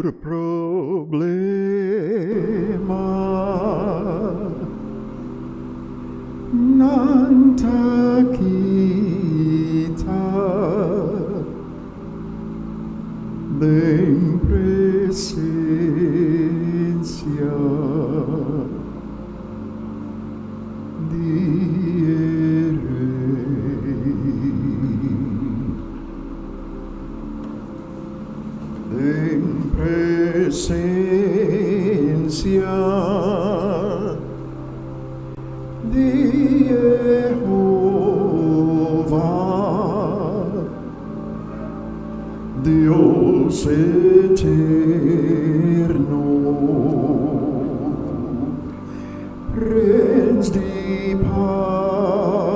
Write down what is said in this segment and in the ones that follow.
Tur problema nan ta kita den presencia di e Rey. Den presencia di Jehova, Dios eterno, Prins di pas.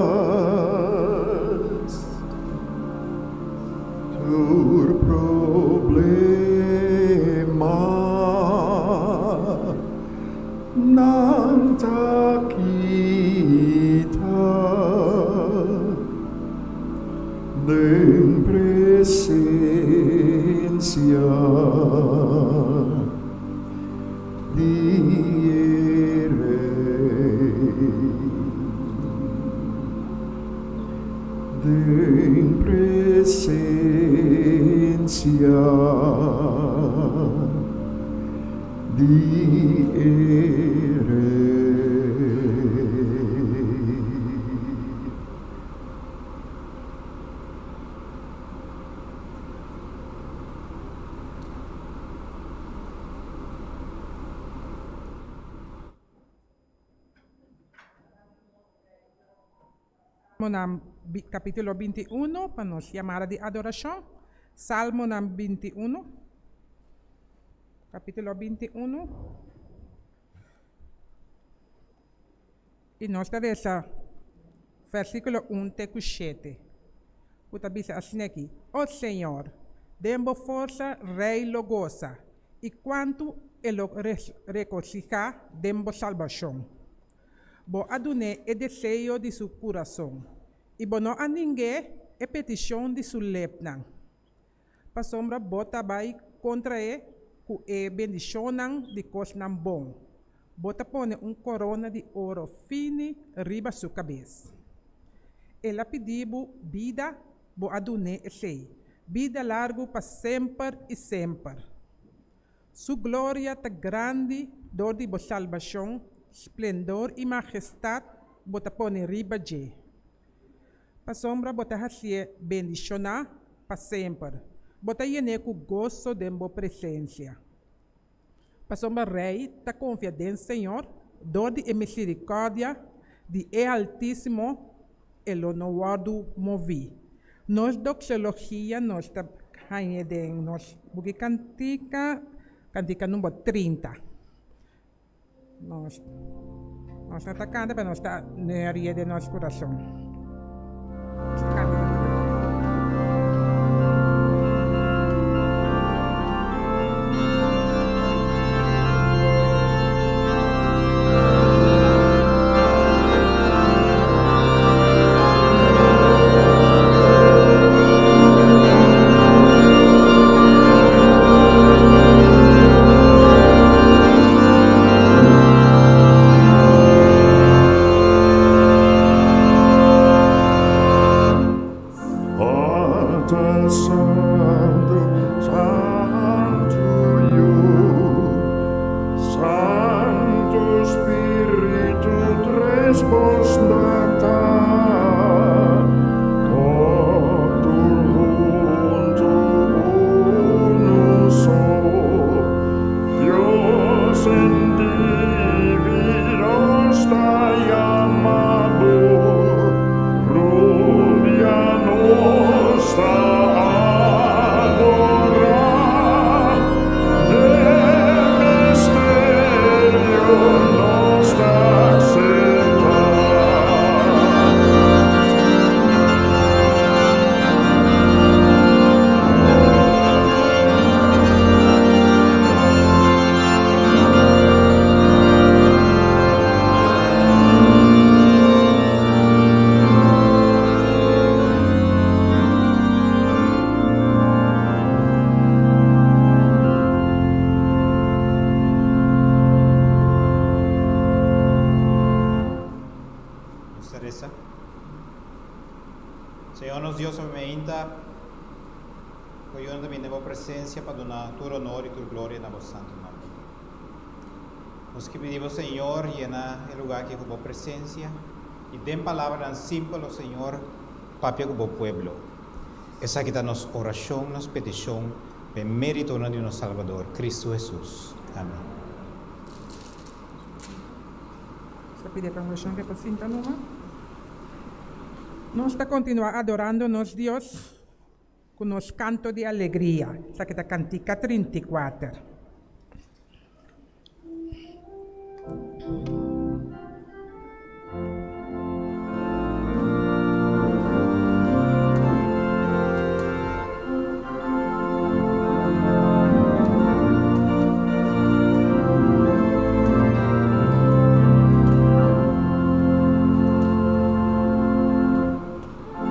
Tur problema nan ta kita den presencia di e Rey. Den presencia di e Rey. Salmonan capítulo 21 pa nos llamada di adoracion. Salmonan 21, capítulo 21. Y nos ta reza versículo 1 te cu 7. Cu ta bisa asina aki, O Señor, den bo forsa rey lo goza, y cuantu e lo regocija den bo salbacion. Bo a dun'é e deseo di su kurason, i bo no a ning'é e petishon di su lepnan. Pasobra bo ta bai kontra e ku e bendishonnan di kosnan bon, bo ta pone un korona di oro fini riba su kabes. El a pidi bo bida, bo a dun'é esei, bida largu pa semper i semper. Su gloria ta grandi dor di bo salbashon, splendor i majestat bo ta pone riba dje. Pasobra bo ta hasié bendishoná pa semper, bo ta yen'é ku goso den bo presensia. Pasobra rei ta konfia den Señor, dor di e miserikordia di e Altísimo e lo no wòrdu moví. Nos doxologia nos ta hañ'é den nos buki kantika, kantika number 30. Nos nos no ta kanta pero nos ta neuri'é den nos kurason. Nos ta kanta. Bo presensia pa duna tur honor i tur gloria na Bo santu nòmber. Nos ke pidi Bo, Señor, yena e lugá aki ku Bo presensia i den palabranan simpel, o Señor, papia ku Bo pueblo. Esaki ta nos orashon, nos petishon, p'e méritonan di nos Salbador, Kristu Hesus. Amèn. Ta pidi e kongregashon ke por sinta numa. Nos ta kontinuá adorando nos Dios ku nos kanto di alegria. Esaki ta Kantika 34.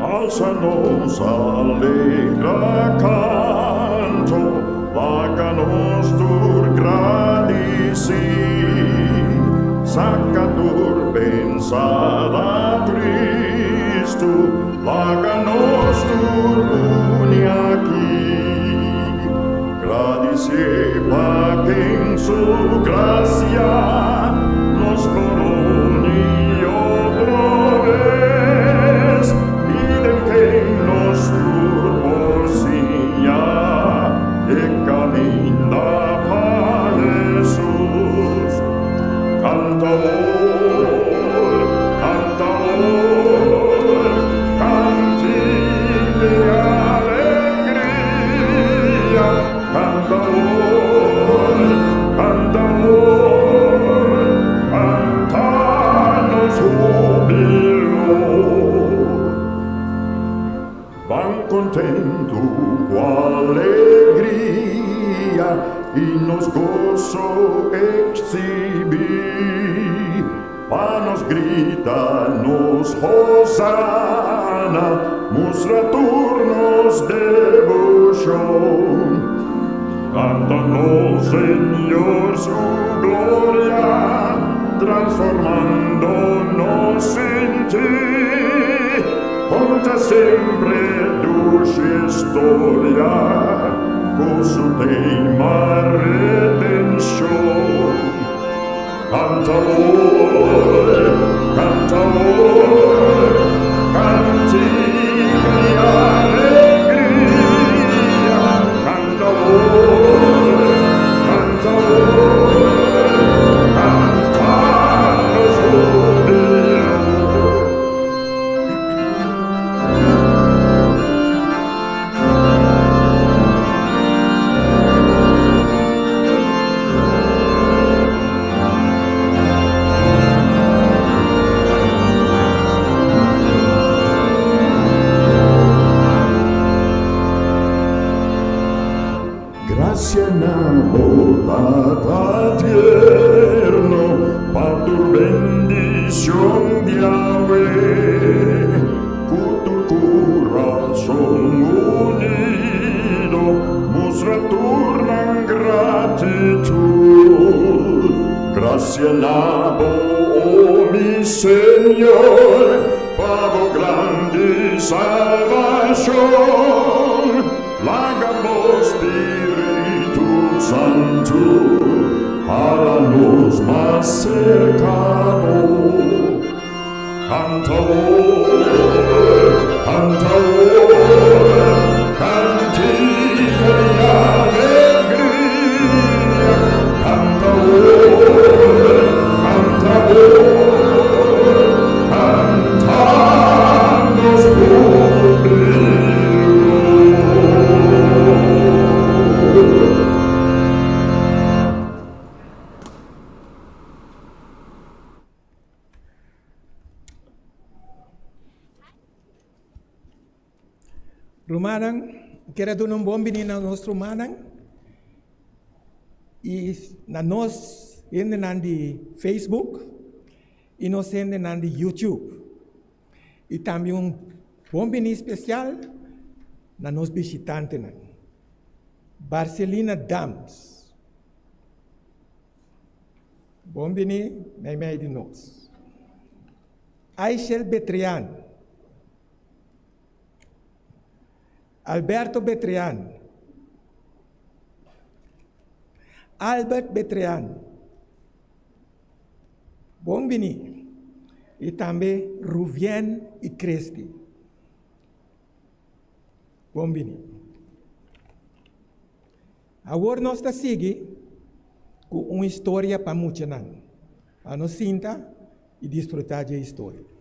Alsa nos alegra canto, laga nos tur gradici, saca tur pensada tristu, laga nos tur uni aki. Gradici pa ken su gracia nos por uni otro bes y den ken nos tur por siña e caminda pa Jesus. Canta awor, canta awor, cantica di alegria. Canta awor, canta awor, canta nos hubilo. Ban contentu cu alegria y nos gozo exhibi, pa nos grita nos hosana, mustra tur nos debocion. Canta nos Señor su gloria, transformando nos sinti. Conta sempre dushi historia, cu su tema redencion. Canta awor, canta awor, cantica di alegria. Canta awor, canta awor, canta nos hubilo. Gracia na bo Tata tierno pa tur bendicion di awe. Cu tur curazon unido mustra tur nan gratitud. Gracia na bo, o mi Señor, pa bo grandi salvacion. Laga bo Spiritu Santu hala nos mas cerca bo. Canta awor, canta awor, cantica di alegria. Canta awor, canta awor, canta nos jubilo. Rumannan, kier a duna un bon bini na nos rumannan i na nos hendenan di Facebook i nos hendenan di YouTube. I tambe un bon bini spesial na nos bishitantenan. Barcelina Dams. Bon bini meimei di nos. Aishel Betrian. Alberto Betrian. Albert Betrean. Bon bini. I tambe Ruvien i Christy. Bon bini. Awor nos ta sigui ku un historia pa muchanan. Pa nos sinta i disfrutá dje historia.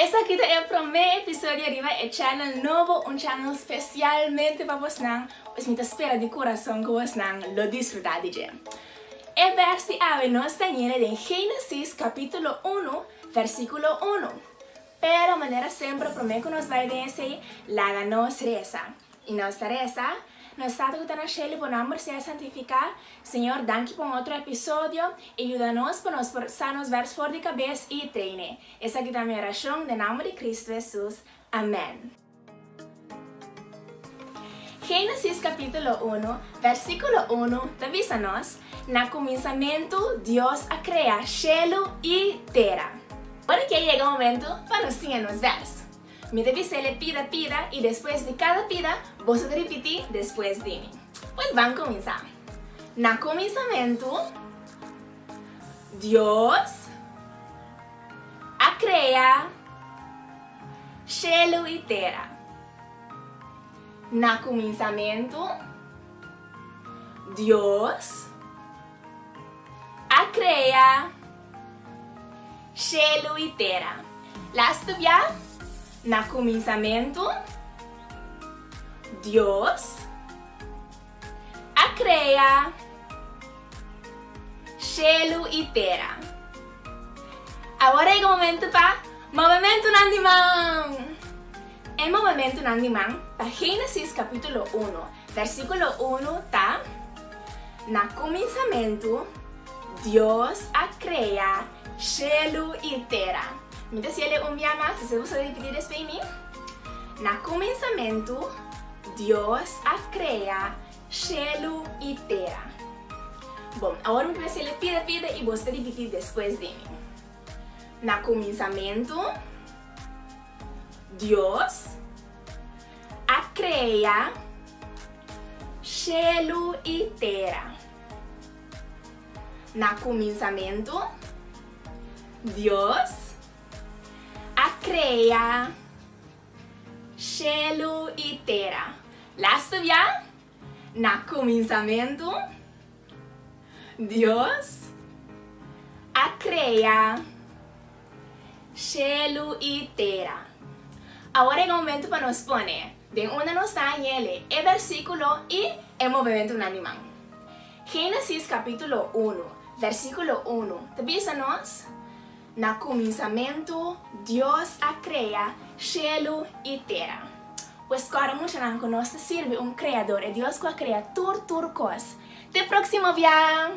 Esaki ta e prome episodio riba e channel nobo, un channel specialmente pa bosnan, pues mi ta spera di curason cu bosnan lo disfruta di dje. E vers di awe nos ta ñene den Genesis capitulo uno, versiculo uno. Pero manera semper prome cu nos bay den esey, laga nos reza. I nos ta resa, Nos Tata ku ta na shelu, bo nòmber sea santifiká. Señor, danki pa un otro episodio i yuda nos pa nos por sa nos vèrs for di kabes i train'e. Esaki ta mi orashon den nòmber di Kristu Hesus. Amèn. Génesis kapítulo unu, vèrsikulo unu ta bisa nos, Na kuminsamentu Dios a krea shelu i tera. Ora ke yega momentu pa nos siña nos vèrs. Mi ta bis'el pida pida i despues di kada pida boso ta ripití despues di mi. Pues ban kuminsá. Na kuminsamentu, Dios a krea shelu i tera. Na kuminsamentu, Dios a krea Shelu i tera. Lastu bia, na kuminsamentu, Dios a krea shelu i tera. Awor a yega momentu pa movementunan di man! E movementunan di man pa Génesis kapítulo uno, versíkulo uno ta, Na kuminsamentu, Dios a krea shelu i tera. Mi ta siel e un bia mas, si boso ta ripití despues di mi. Na kuminsamentu, Dios a krea shelu i tera. Bon, awor mi ta siel e pida pida i boso ta ripití despues di mi. Na kuminsamentu, Dios a krea shelu i tera. Na kuminsamentu, Dios a krea shelu i tera. Lastu bia, Na kuminsamentu, Dios a krea shelu i tera. Awor e momentu pa nos pone den unda nos ta hañ'el e versíkulo i e movementunan di man. Génesis kapítulo unu, versíkulo unu ta bisa nos, Na kuminsamentu Dios a krea shelu i tera. Pues kòrda muchanan ku nos ta sirbi un Kreador, e Dios ku a krea tur tur kos. Te próksimo bia!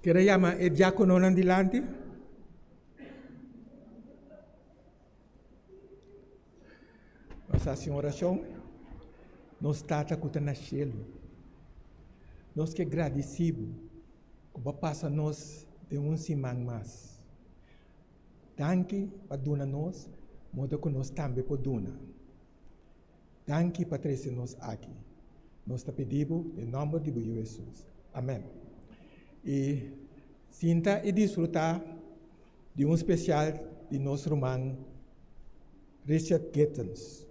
Kere yama e diakononan dilanti. Nos hasi un orashon. Nos Tata ku ta na shelu, nos ke gradisí bo ku bo a pasa nos den un siman mas. Danki pa duna nos moda ku nos tambe por duna. Danki pa trese nos aki. Nos ta pidi bo den nomber di bo Yu Hesus. Amen. I sinta i disfruta di un spesial di nos ruman Richard Gittens.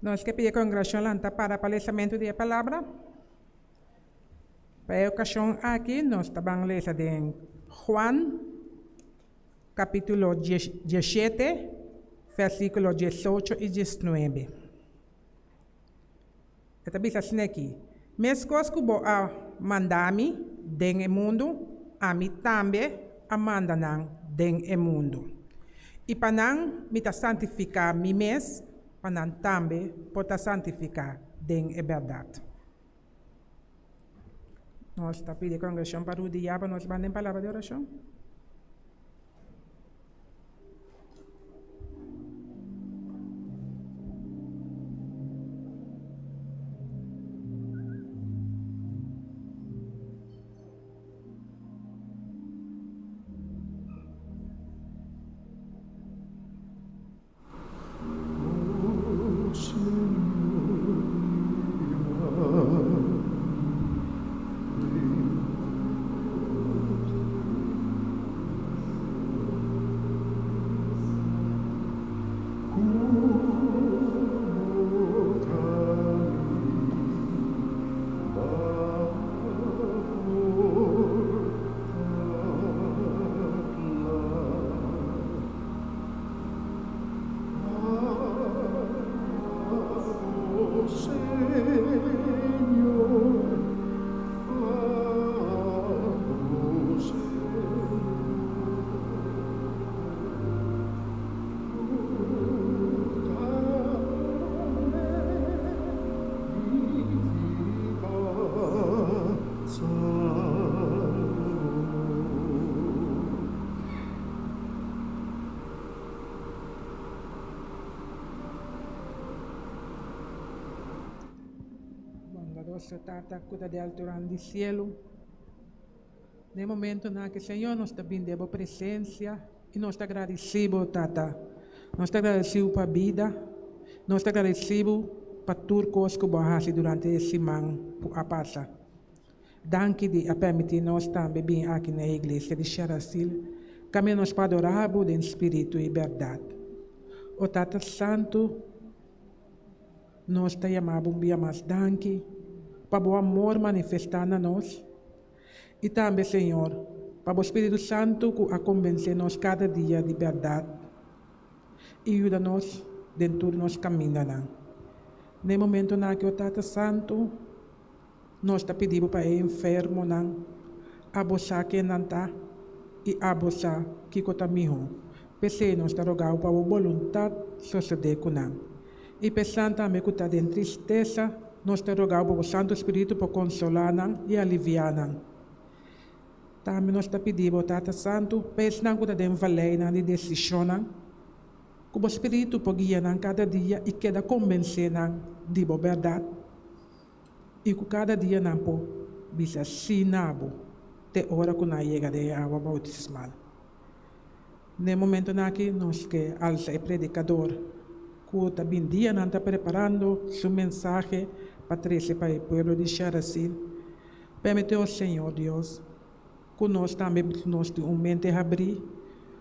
Nos ke pidi kongregashon lanta para pa lesamentu di e palabra. Pa e okashon aki nos ta ban lesa den Juan kapítulo 17, versíkulo 18 i 19. E ta bisa asina aki, Meskos ku bo a manda mi den e mundu, ami tambe a manda nan den e mundu. I pa nan mi ta santifiká mi mes, pa nan tambe por ta santifiká den e bèrdat. Nos ta pidi kongregashon pa rudiá pa nos ban den palabra di orashon. Bondadoso Tata ku ta den alturan di sielu, den e momentonan aki, Señor, nos ta bini den bo presensia i nos ta gradisí bo, Tata. Nos ta gradisí bo pa bida, nos ta gradisí bo pa tur kos ku bo a hasi durante e siman ku a pasa. Danki di a permití nos tambe bin aki na e iglesia di Sharasil, kaminda nos por adorá Bo den spiritu i bèrdat. O Tata Santu, nos ta yama Bo un bia mas danki pa Bo amor manifestá na nos, i tambe, Señor, pa Bo Spiritu Santu ku a kombensé nos kada dia di bèrdat i yuda nos den tur nos kamindanan. Na e momentunan aki, o Tata Santu, Nos ta pidi bo pa e enfermonan, abo sa ken nan ta i abo sa kiko ta mihó. P'esei nos ta roga bo pa bo boluntat sosodé ku nan. I p'esnan tambe ku ta den tristesa, nos ta roga bo pa bo Santu Spiritu por konsolá nan i aliviá nan. Tambe nos ta pidi bo, Tata Santu, pa esnan ku ta den valeinan di desishonnan, ku bo Spiritu por guia nan kada dia i keda kombensé nan di bo bèrdat. I ku kada dia nan por bisa sí na bo te ora ku nan yega den e awa boutismal. Na e momentonan aki nos ke alsa e predikador ku ta bin dianan ta preparando su mensahe pa trese pa e pueblo di Sharasin. Permiti o Señor Dios ku nos tambe nos tin un mente habrí,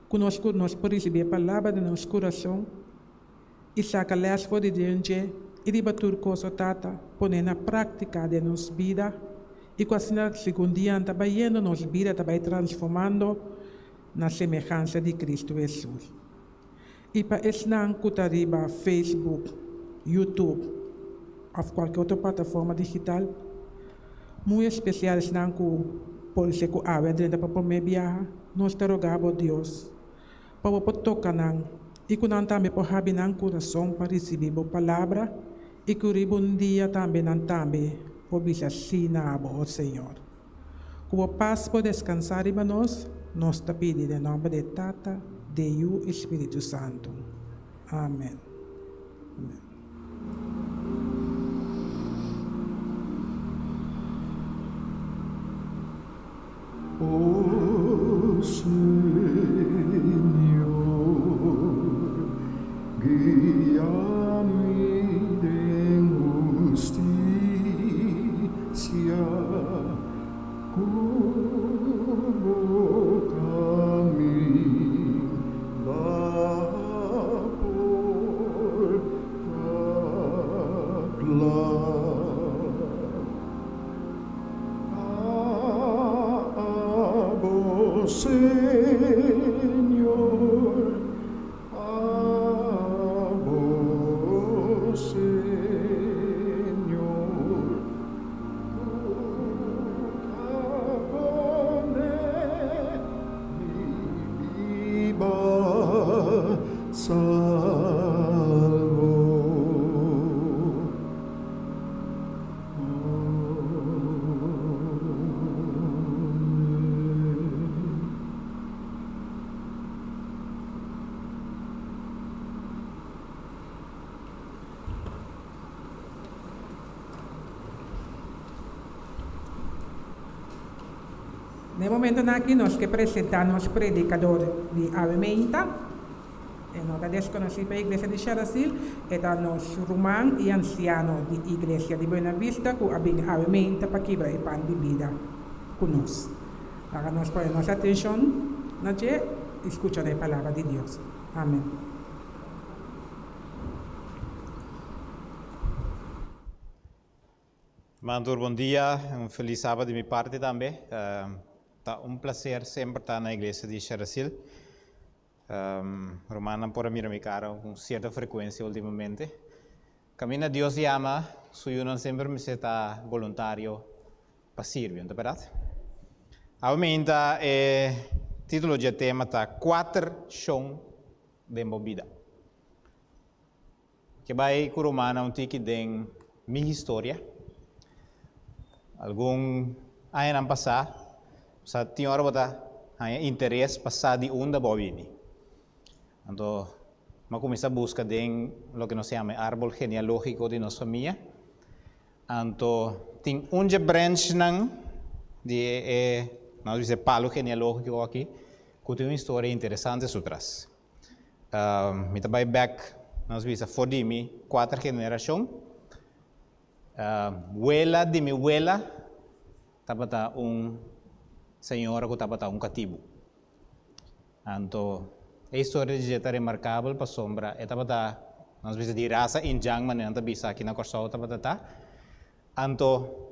ku nos ku nos por risibí e palabra den nos kurason i saka lès for di den dje i riba tur kos, o Tata, pon'é na práktika den nos bida i ku asina segun dianan ta bayendo nos bida ta bai transformando na semehansa di Kristu Hesus. I pa esnan ku ta riba Facebook, YouTube òf kualke otro plataforma digital, muy espesial esnan ku por ser ku awe a drenta pa promé biaha, nos ta roga bo Dios, pa bo por toka nan i ku nan tambe por habi nan kurason pa risibí bo palabra i ku riba un dia tambe nan tambe por bisa sí na abo, o Señor. Ku bo pas por deskansá riba nos, nos ta pidi den nòmber di e Tata, di e Yu i Spiritu Santu. Amen. Amen. O Señor, guia mi den hustisia, ku bo kaminda por ta. Abo, Señor, abo, Señor, ku ta pone mi biba salvo. Na e momentonan aki nos ke presentá nos predikador di awe meinta. E no ta deskonosí pa Iglesia di Sharasil, e ta nos ruman i ansiano di Iglesia di Buena Vista ku a bini awe meinta pa kibra e pan di bida ku nos. Laga nos pone nos atenshon na dje i skucha na e Palabra di Dios. Amen. Hermano tur bon dia, un feliz sabado di mi parti tambe. Ta un placer semper ta na iglesia di Sharasil. Rumannan por a mira mi cara cu cierto frecuencia ultimamente. Caminda Dios yama su yunan semper mester ta boluntario pa sirbi, no ta berdad? Awe minta e titulo dje tema ta Cuater Shon den bo bida. Ke bai ku Romana un tiki den mi historia. Algun añanan pasá, sa tin ora bo ta haña interes pa sa di unda bo a bini. Anto mi a kuminsá buska den loke nos ta yama e árbol genealógiko di nos famia. Anto tin un dje branchnan di e, nos bisa e palu genealógiko aki, ku tin un historia interesante su tras. Mi ta bai bek, nos bisa for di mi kuater generashon. Wela di mi wela tabata un señora ku tabata un katibu. Anto e historia di dje ta remarkabel pasobra e tabata, nos bisa di rasa indjan manera nan ta bisa aki na Kòrsou tabata ta. Anto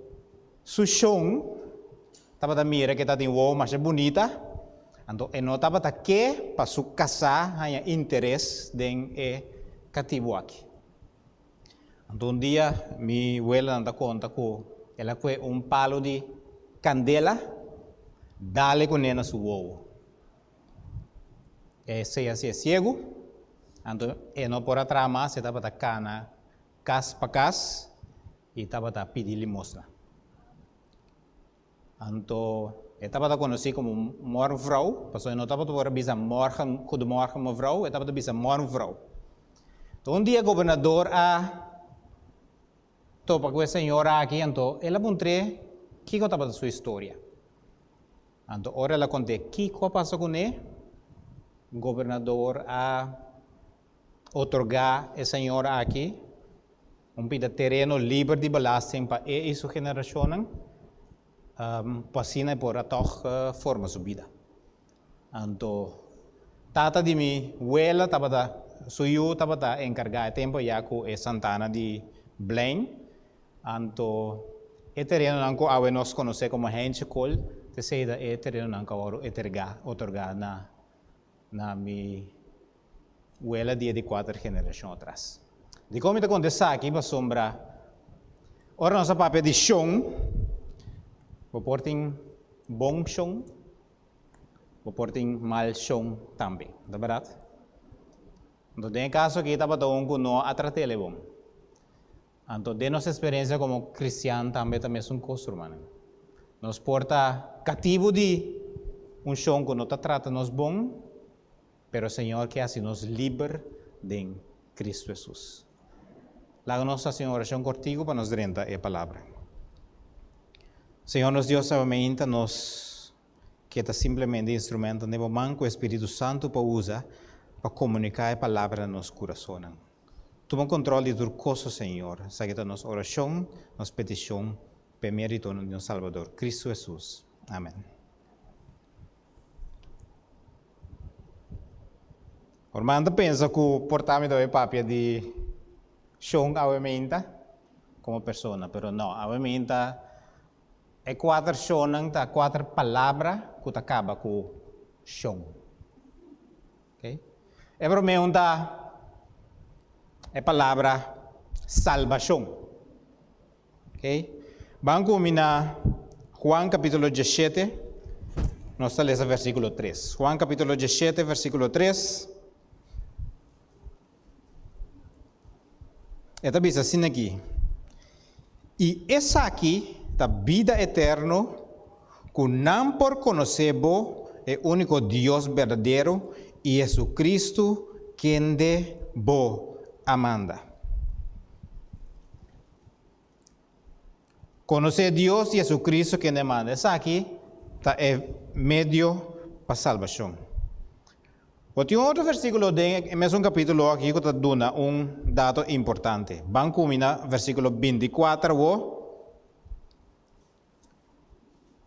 su shon tabata mira ku e tabatin wowo masha bunita, anto e no tabata ke pa su kasá haña interes den e katibu aki. Anto un dia mi welanan ta konta ku el a kue un palu di kandela dale kuné na su wowo. E sea hasié siegu, anto e no por a traha mas, e tabata kana kas pa kas i tabata pidi limosna. Anto e tabata konosí komo morgenvrouw, pasobra e no tabata por a bisa morgen, goedemorgen mevrouw, e tabata bisa morgenvrouw. Anto un dia gobernador a topa ku e señora aki, anto el a puntr'é kiko tabata su historia. Anto ora el a kont'é kiko a pasa kuné, gobernador a Otorgá e señor aki un pida tereno liber di belasting pa e i su generashonnan, pa asina e por a tòg forma su bida. Anto, tata di mi wela tabata, su yu tabata enkargá e tempu ayá ku e santana di Blaine. Anto, e terenonan ku awe nos konosé komo Heinchekol, t'esei ta e terenonan ku a wòrdu etergá, otorgá na na mi wela di e di kuater generashon atras. Dikon mi ta konta esaki? Pasobra ora nos a papia di shon, bo por tin bon shon, bo por tin mal shon tambe, no ta bèrdat? Anto den e kaso aki tabata un ku no a trat'el bon. Anto den nos eksperensia komo kristian tambe ta mesun kos, rumannan. Nos por ta katibu di un shon ku no ta trata nos bon, pero Señor ke hasi nos liber den Kristu Hesus. Laga nos hasi un orashon kortiku pa nos drenta e Palabra. Señor nos Dios, awe meinta nos ke ta simplemente instrumentonan den bo man ku e Spiritu Santu por usa pa komuniká e Palabra na nos kurasonnan. Tuma control di tur cosa, Señor. Esaki ta nos oracion, nos peticion, p'e merito di nos Salbador, Cristo Jesus. Amen. Orman ta pensa cu por ta mi ta bay papia di shon awe meinta. komo persona, pero no, awe mi ta e kuater shonnan ta kuater palabra ku ta kaba ku shon. Okay? E promé un ta e palabra salbashon. Okay? Ban ku mi na Juan kapítulo 17, nos ta lesa versíkulo 3. Juan kapítulo 17, versíkulo 3. E ta bisa asina aki, I esaki ta bida eterno, ku nan por konosé bo, e úniko Dios berdadero, i Jesucristo, kende bo a manda. Konosé Dios i Jesucristo kende a manda. Esaki ta e medio pa salbashon. Bo tin un otro versíkulo den e mesun kapítulo aki ku ta duna un dato importante. Ban kuminá versíkulo bintikuater awor.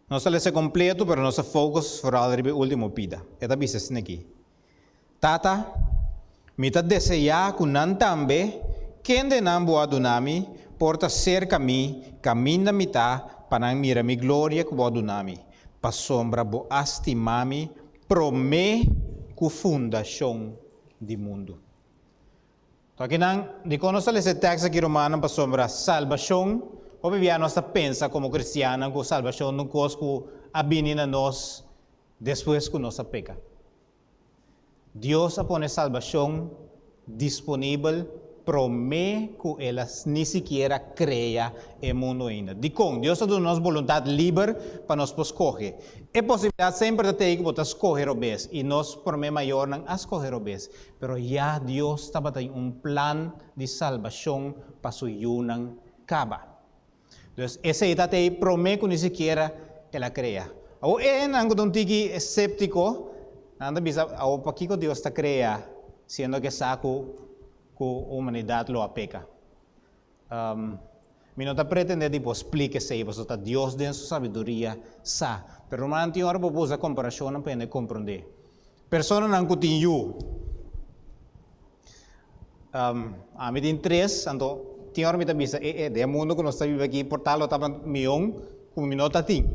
Nos ta lesa kompleto, pero nos ta focus foral riba e último pida. E ta bisa asina aki, Tata, mi ta deseá ku nan tambe, kende nan bo a duna mi, por ta serka mi kaminda mi ta pa nan mira mi gloria ku bo a duna mi, pasobra bo a stima mi promé ku fundashon di mundu. Tokinan, dikon nos ta lesa e tèks aki Romanan pasobra salbashon, hopi bia nos ta pensa komo kristiannan ku salbashon ta un kos ku a bini na nos despues ku nos a peka. Dios a pone salbashon disponibel promé ku el a ni sikiera krea e mundu ainda. Dikon? Dios ta duna nos boluntat liber pa nos por skohe. E posibilidat semper ta tei ku bo ta skohe robes, i nos promé mayornan a skohe robes. Pero ya Dios tabatin un plan di salbashon pa su yunan kaba. Dus esei ta tei promé ku ni sikiera el a krea. Awor e hendenan ku ta un tiki eséptiko, nan ta bisa, awor pakiko Dios ta krea siendo ke sa ku ku humanidat lo a peka? Mi no ta pretendé di bo splika esei, pasobra ta Dios den su sabiduria sa. Pero rumannan tin ora bo por usa komparashonnan pa hende komprondé. Personanan ku tin yu. Ami tin tres, anto tin ora mi ta bisa, e e, den e mundu ku nos ta biba aki por tal lo tabata mion ku mi no ta tin.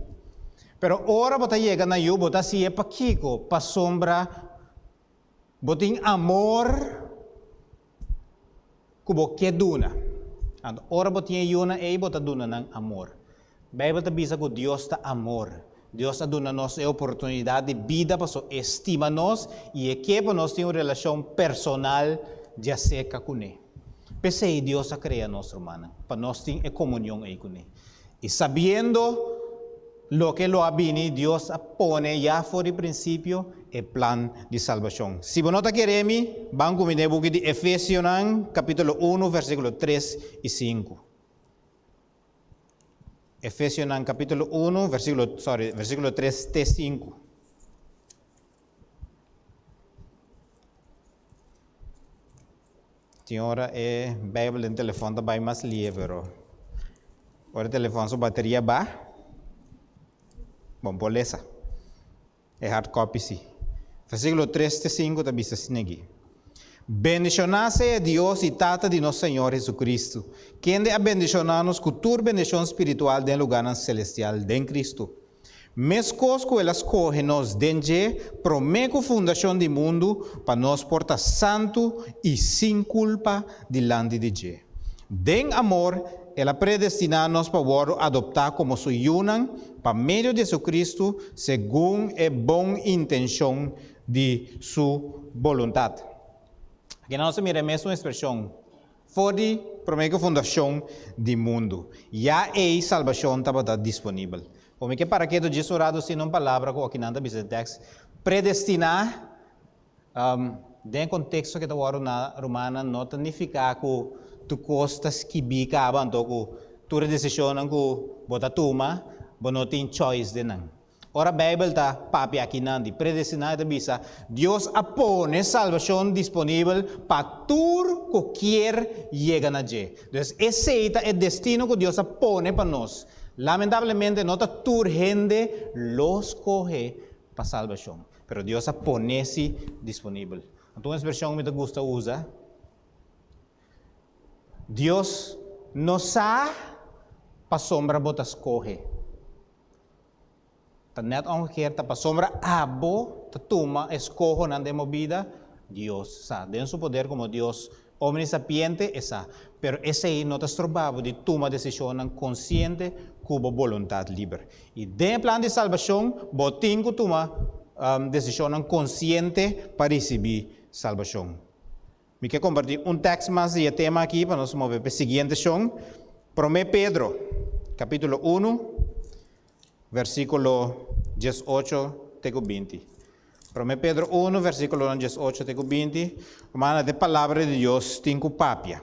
Pero ora bo ta yega na yu, bo ta hasié pakiko? Pasobra bo tin amor ku bo ke duna. Anto ora bo tin e yunan ei, bo ta duna nan amor. Beibel ta bisa ku Dios ta amor. Dios a duna nos e oportunidat di bida pasobra e stima nos i e ke pa nos tin un relashon personal djaserka kuné. P'esei Dios a krea nos, rumannan, pa nos tin e komunion ei kuné. I sabiendo loke lo a bini, Dios a pone ya for di prinsipio e plan di salbashon. Si bo no ta kere mi, ban ku mi den e buki di Efesionan, kapítulo unu, versíkulo tres i sinku. Efesionan kapítulo unu, versíkulo, sorry, versíkulo tres te sinku. Tin ora e Bijbel den telefon ta bai mas lie, pero ora e telefon su bateria ba, bon por lesa. E hard copy si. Versículo 3 te 5 ta bisa asina aki, Bendishoná sea Dios i Tata di nos Señor Jesucristo, kende a bendishoná nos ku tur bendishon spiritual den lugánan selestial den Cristo. Meskos ku el a skohe nos den dje promé ku fundashon di mundu pa nos por ta santu i sin kulpa dilanti di dje. Den amor, el a predestiná nos pa wòrdu adoptá komo su yunan pa medio di Jesucristo segun e bon intenshon di su boluntat. Aki nos ta mira e mesun ekspreshon For di promé ku fundashon di mundu, ya ei salbashon tabata disponibel. Bo mi ke para ketu djis un ratu sin un palabra ku okinan ta bisa den tèks. Predestiná, den e konteksto ke ta wòrdu na Rumannan no ta nifiká ku tur kos ta skibí kaba anto ku tur e desishonnan ku bo ta tuma bo no tin choice den nan. Ora Bijbel ta papia akinan di predestiná e ta bisa, Dios a pone salbashon disponibel pa tur ku kier yega na dje. Dus esei ta e destino ku Dios a pone pa nos. Lamentablemente no ta tur hende lo skohe pa salbashon, pero Dios a pone si disponibel. Anto un ekspreshon ku mi ta gusta usa, Dios. no sa pasobra bo ta skohe. Ta nèt omgekeerd, ta pasobra abo ta tuma eskohonan den bo bida, Dios sa. Den su poder komo Dios omnisapiente, e sa. Pero esei no ta stroba bo di tuma desishonnan konsiente ku bo boluntat liber. I den e plan di salbashon, bo tin ku tuma desishonnan konsiente pa risibí salbashon. Mi ke kompartí un tèks mas di e tema akí pa nos move pa e siguiente shon. Promé Pedro, kapítulo unu, versíkulo diesocho te ku binti. Promé Pedro unu, versíkulonan diesocho te ku binti. Rumannan, ta e Palabra di Dios tin ku papia.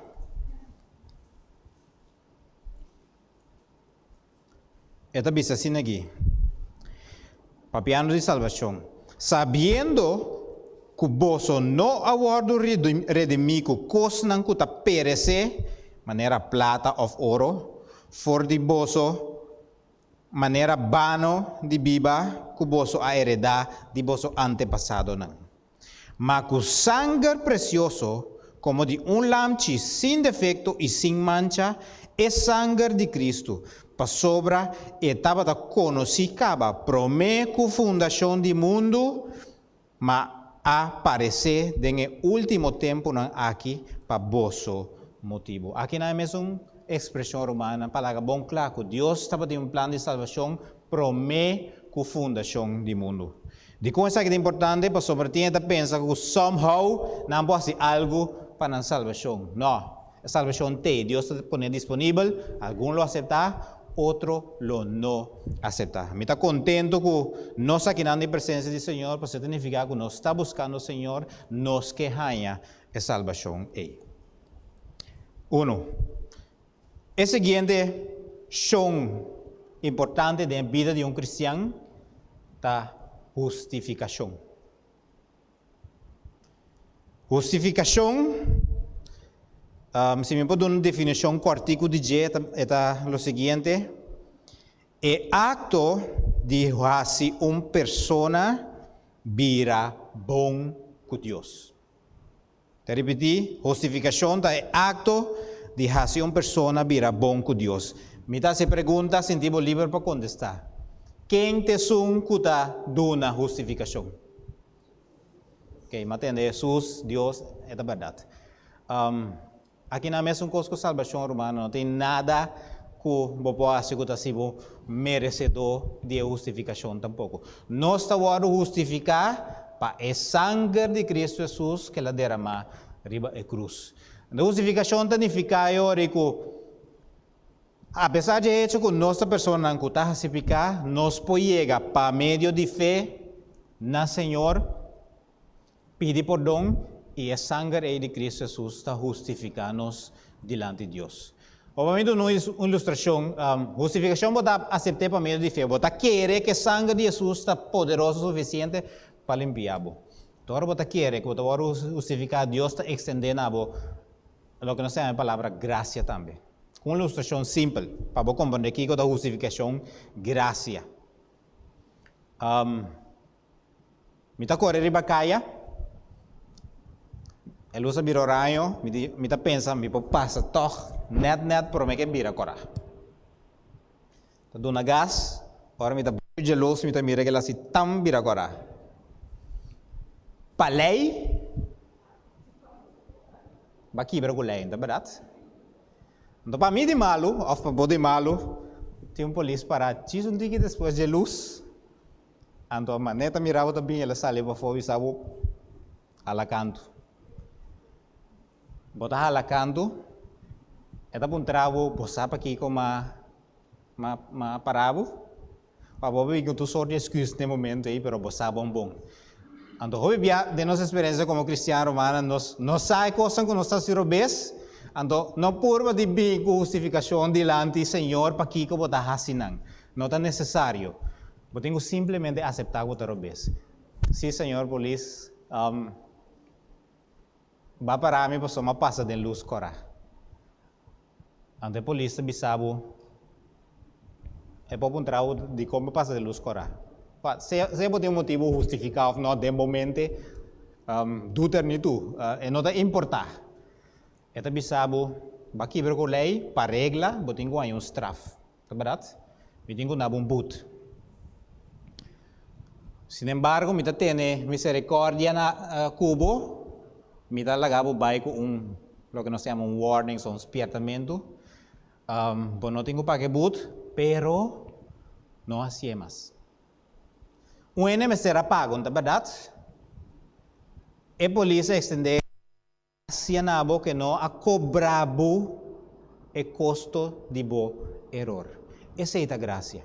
E ta bisa asina aki, papiando di salbashon, Sabiendo ku boso no a wòrdu redimí ku kosnan ku ta peresé, manera plata òf oro, for di boso manera bano di biba ku boso a heredá di boso antepasadonan, ma ku sanger presioso, komo di un lamchi sin defekto i sin mancha, e sanger di Kristu, pasobra e tabata konosí kaba promé ku fundashon di mundu, ma a paresé den e último tempunan aki pa boso motibu. Aki nan e mesun ekspreshon rumannan pa laga bon kla ku Dios tabatin un plan di salbashon promé ku fundashon di mundu. Dikon esaki ta importante? Pasobra tin e ta pensa ku somehow nan por hasi algu pa nan salbashon. No, e salbashon t'ei. Dios ta pone disponibel, algun lo aseptá, otro lo no aseptá. Mi ta kontentu ku nos akinan den presensia di Señor, pasobra ta nifiká ku nos ta buskando Señor, nos ke haña e salbashon ei. Uno. E siguiente shon importante den e bida di un kristian ta hustifikashon. Hustifikashon, si mi por duna un definishon kòrtiku di dje, e ta lo siguiente, E akto di hasi un persona bira bon ku Dios. Ta ripití, hustifikashon ta e akto di hasi un persona bira bon ku Dios. Mi ta hasi e pregunta, sinti bo liber pa kontestá. Ken ta esun ku ta duna hustifikashon? Oke, mi a tende Hesus, Dios, e ta bèrdat. Aki nan mesun kos ku salbashon, rumannan, no tin nada ku bo por hasi ku ta hasi bo meresedó di e hustifikashon tampoko. Nos ta wòrdu hustifiká pa e sanger di Kristu Hesus ku el a deramá riba e krus. Anto hustifikashon ta nifiká e ora ku apesar di e hecho ku nos ta personanan ku ta hasi piká, nos por yega pa medio di fe na Señor, Pidi pordon i e sanger ei di Cristo Jesus ta hustifica nos dilanti Dios. Obviamente un ilustracion, hustificacion bo ta acepte pa medio di fe, bo ta kere cu e sanger di Jesus ta poderoso suficiente pa limpia bo. Ora bo ta kere cu bo ta worde hustifica, Dios ta extende na bo loke nos ta yama e palabra gracia tambe. Un ilustracion simpel pa bo comprende kico ta hustificacion, gracia. Mi ta kore riba kaya, e lus a bira oraño, mi di, mi ta pensa mi por pasa tòg nèt nèt promé ke bira kòrá. Ta duna gas, ora mi ta bai dje lus mi ta mira ke el hasi tan bira kòrá. Pa lei, bo a kibra ku lei, no ta bèrdat? Anto pa mi di malu òf pa bo di malu, tin un polis pará djis un tiki despues dje lus. Anto a manera ta mira bo ta bin el a sali pafó bisa bo hala kantu. Bo ta hala kantu, e ta puntra bo, bo sa pakiko ma ma ma para bo? Pa bo bin ku tur sort di excuse den e momento ei pero bo sa bon bon. Anto hopi bia den nos experiencia komo kristian rumannan nos no sa e kosnan ku nos ta hasi robes, anto no purba di bin ku hustifikashon dilanti Señor pakiko bo ta hasi nan. No ta nesesario. Bo tin ku simplemente aseptá ku bo ta robes. Sí, señor polis, ba para mi pasobra mi a pasa den lus kòrá. Anto e polis ta bisa bo, e por puntra bo dikon bo pasa den lus kòrá. Sea sea bo tin un motibu hustifiká òf nò den bo mente, doet er niet toe, e no ta importá. E ta bisa bo. Bo a kibra ku lei, pa regla bo tin ku haña un straf. Ta bèrdat? Mi tin ku daba un but. Sinembargo, mi ta tene miserikòrdia na ku bo, mi ta laga bo bai ku un, loke nos ta yama un warning, so un spiertamentu. Bo no tin ku paga e but, pero no hasié mas. Un hende mester a paga, no ta bèrdat? E polis a ekstendé. Gracia na bo ke no a kobra bo e kosto di bo eror. Esei ta gracia.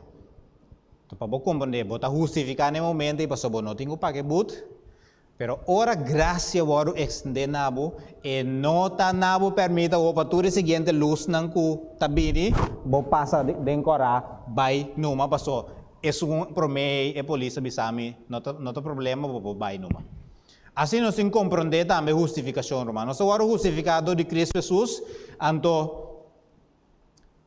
Enton pa bo komprendé, bo ta hustifiká na e momento ei pasobra bo no tin ku paga e but, pero ora gracia wòrdu ekstendé na bo, e no ta na bo pèrmit awor pa tur e siguiente lusnan ku ta bini, bo pasa den kòrá bai numa paso esun promé ei e polis a bisa mi no ta no ta problema bo por bai numa. Asina nos tin komprondé tambe hustifikashon, ruman. Nos ta wòrdu hustifiká dor di Kristu Hesus, anto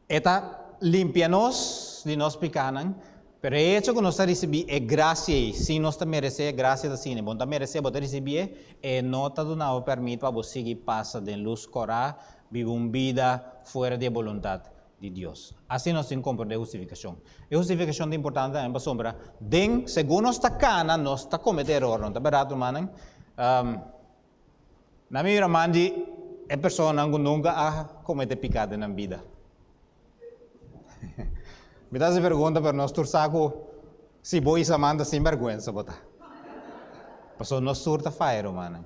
E ta limpia nos di nos pikánan, pero e echo ku nos ta risibí e grasia ei, sin nos ta meresé, grasia ta asina, bo no ta meresé, bo ta risibié, e no ta duna bo pèrmit pa bo sigui pasa den lus kòrá, biba un bida fuera di e boluntat di Dios. Asina nos tin komprondé hustifikashon. E hustifikashon ta importante tambe pasobra den segun nos ta kana nos ta kometé eror, no ta bèrdat rumannan? Na mi mira man di e personanan ku nunka a kometé piká den nan bida. Mi ta hasi pregunta pero nos tur sa ku si bo hisa man ta sinbèrgwensa bo ta. Pasobra nos tur ta faya rumannan.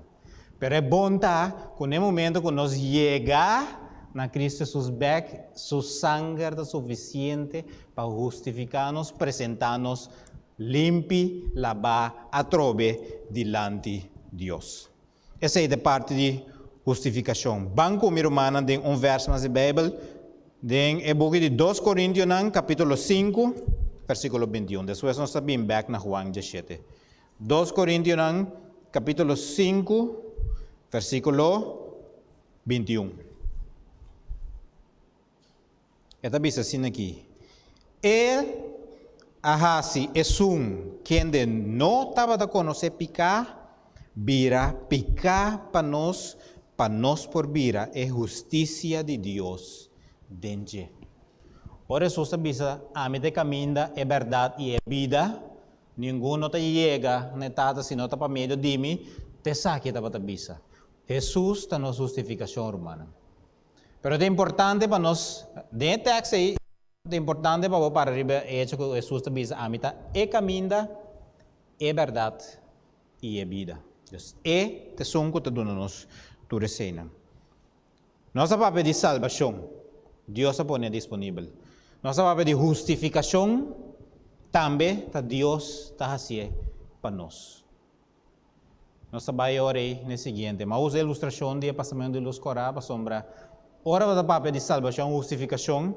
Pero e bon ta ku n'e momento ku nos yega na Cristo Jesus bek, Su sanger ta sufisiente pa hustifiká nos, presentá nos limpi, labá atrobe dilanti Dios. Esei ta e parti di hustifikashon. Ban ku mi rumannan den un vèrs mas di Beibel, den e buki di Dos Korintionan, kapítulo sinku, versíkulo bintiun. Despues nos ta bin bèk na Huan dieshete. Dos Korintionan kapítulo sinku versíkulo 21. E ta bisa asina aki, E a hasi esun kende no tabata konosé piká, bira piká pa nos, pa nos por bira e hustisia di Dios den dje. Ora Hesus a bisa, Ami ta e kaminda, e bèrdat i e bida, Ningun no ta yega na e Tata si no ta pa medio di mi, ta esaki e tabata bisa. Hesus ta nos hustifikashon, rumannan. Pero ta importante pa nos, den e tekst ei, ta importante pa bo para riba e echo ku Hesus ta bisa, Ami ta e kaminda, e bèrdat i e bida. Dus, e ta esun ku ta duna nos tur eseinan. Nos a papia di salbashon, Dios a pone disponibel. Nos a papia di hustifikashon, tambe ta Dios ta hasié pa nos. Nos ta bai ora ei na e siguiente. Mi a usa e ilustrashon di e pasamentu di lus kòrá pasobra ora bo ta papia di salbashon, hustifikashon,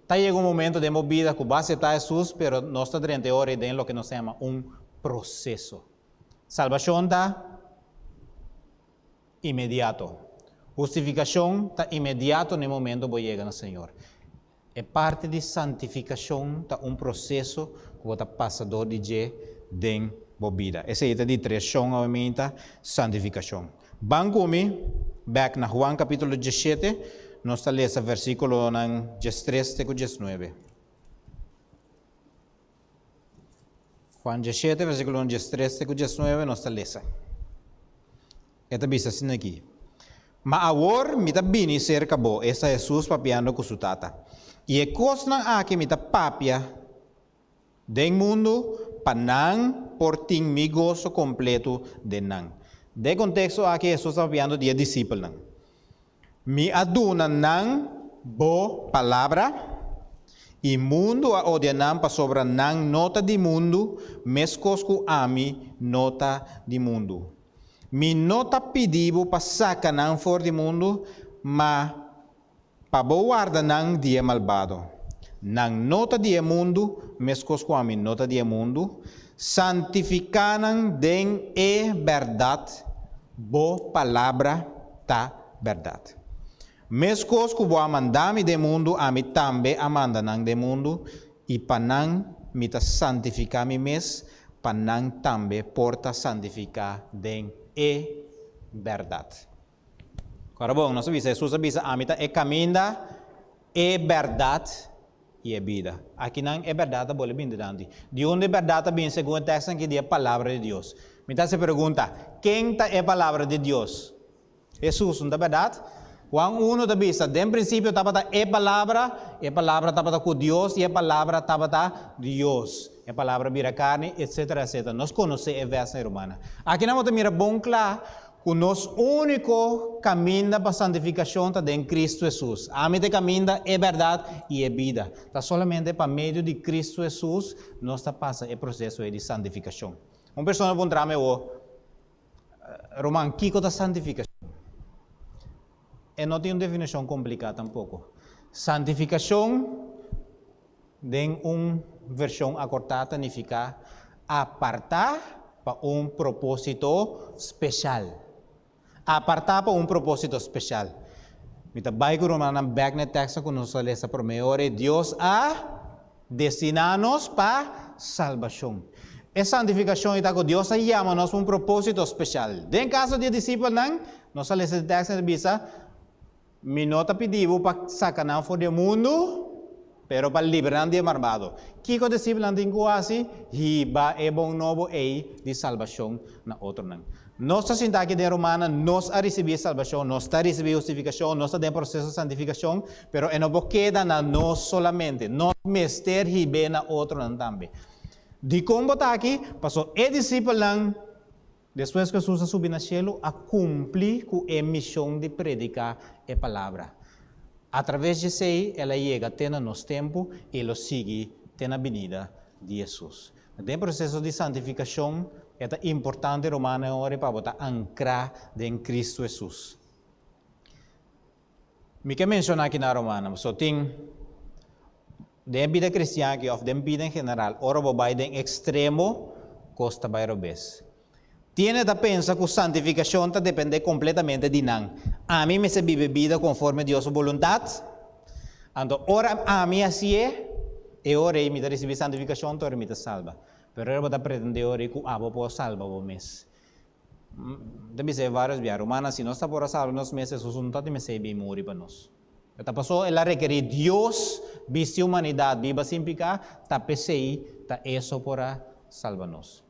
ta yega un momento den bo bida ku bo a aseptá Hesus, pero nos ta drenta e ora ei den loke nos ta yama un proseso. Salbashon ta. Inmediato. Hustifikashon ta inmediato na e momento bo yega na Señor. E parti di santifikashon ta un proseso ku bo ta pasa dor di dje den bo bida. Esei ta di treshon awe minta, santifikashon. Ban ku mi bèk na Juan kapítulo diesshete, nos ta lesa versíkulonan diestres te ku diesnuebe. Juan diesshete, versíkulonan diestres te ku diesnuebe, nos ta lesa. E ta bisa asina aki, Ma awor mi ta bini serka bo, esta Hesus papiando ku su Tata, i e kosnan aki mi ta papia den mundu pa nan por tin mi goso kompletu den nan. Den e konteksto aki Hesus ta papiando di e disipelnan. Mi a duna nan bo palabra, i mundu a odia nan pasobra nan no ta di mundu, meskos ku ami no ta di mundu. Mi no ta pidi bo pa saka nan for di mundu, ma pa bo warda nan di e malbado. Nan no ta di e mundu, meskos ku ami no ta di e mundu. Santifiká nan den e bèrdat, bo palabra ta bèrdat. Meskos ku bo a manda mi den mundu, ami tambe a manda nan den mundu, i pa nan mi ta santifiká mi mes, pa nan tambe por ta santifiká den e bèrdat. Kòrda bon, nos a bisa, Hesus a bisa, Ami ta e kaminda, e bèrdat i e bida. Akinan e bèrdat ta bolbe bini dilanti. Di unda e bèrdat ta bini segun e tèkstnan aki? Di e Palabra di Dios. Mi ta hasi e pregunta, Ken ta e Palabra di Dios? Hesus, no ta bèrdat? Juan unu ta bisa, Den prinsipio tabata e Palabra, e Palabra tabata ku Dios, i e Palabra tabata Dios. E Palabra bira karni, etsetera, etsetera. Nos konosé e vèrsnan, rumannan. Akinan bo ta mira bon kla Ku nos úniko kaminda pa santifikashon ta den Kristu Hesus. Ami ta e kaminda, e bèrdat i e bida. Ta solamente pa medio di Kristu Hesus nos ta pasa e proseso ei di santifikashon. Un persona puntra mi awor, Ruman, kiko ta santifikashon? E no tin un definishon kompliká tampoko. Santifikashon Den un vershon akortá ta nifiká apartá pa un propósito speshal. Apartá pa un propósito speshal. Mi ta bai ku rumannan bèk na e teksto ku nos a lesa promé ora ei, Dios a destiná nos pa salbashon. E santifikashon ei ta ku Dios a yama nos pa un propósito speshal. Den kaso di e disipelnan, nos a lesa e teksto i ta bisa, Mi no ta pidi bo pa saka nan for di e mundu, pero pa libra nan di e malbado. Kiko disipelnan tin ku hasi? Hiba e bon nobo ei di salbashon na otronan. Nos ta sinta aki den Romanan, nos a risibí e salbashon, nos ta risibí hustifikashon, nos ta den proseso di santifikashon, pero e no por keda na nos solamente. Nos mester hib'é na otronan tambe. Dikon bo ta aki? Pasobra e disipelnan Despues ku Hesus a subi na shelu, a kumpli ku e mishon di prediká e palabra. Atraves di esei, el a yega te na nos tempu i lo sigui te na binida di Hesus. Den proseso di santifikashon, e ta importante, rumannan, e ora pa bo ta ankrá den Kristu Hesus. Mi ke menshoná aki na rumannan, pasobra tin den e bida kristian aki òf den bida en general, ora bo bai den ekstremo, kos ta bai robes. Tiene ta pensa ku santifikashon ta dependé kompletamente di nan. Ami mester biba e bida konforme Dios su boluntat, anto ora ami hasié, e ora ei mi ta risibí santifikashon, anto ora mi ta salba. Pero ora bo ta pretendé ora ei ku abo por salba bo mes. Ta bisa e varios bia, Rumannan, si nos ta por a salba nos mes, Hesus no ta tin mester bin muri pa nos. E ta paso el a rekerí Dios bisti humanidat biba sin piká, ta p'esei ta e so por a salba nos.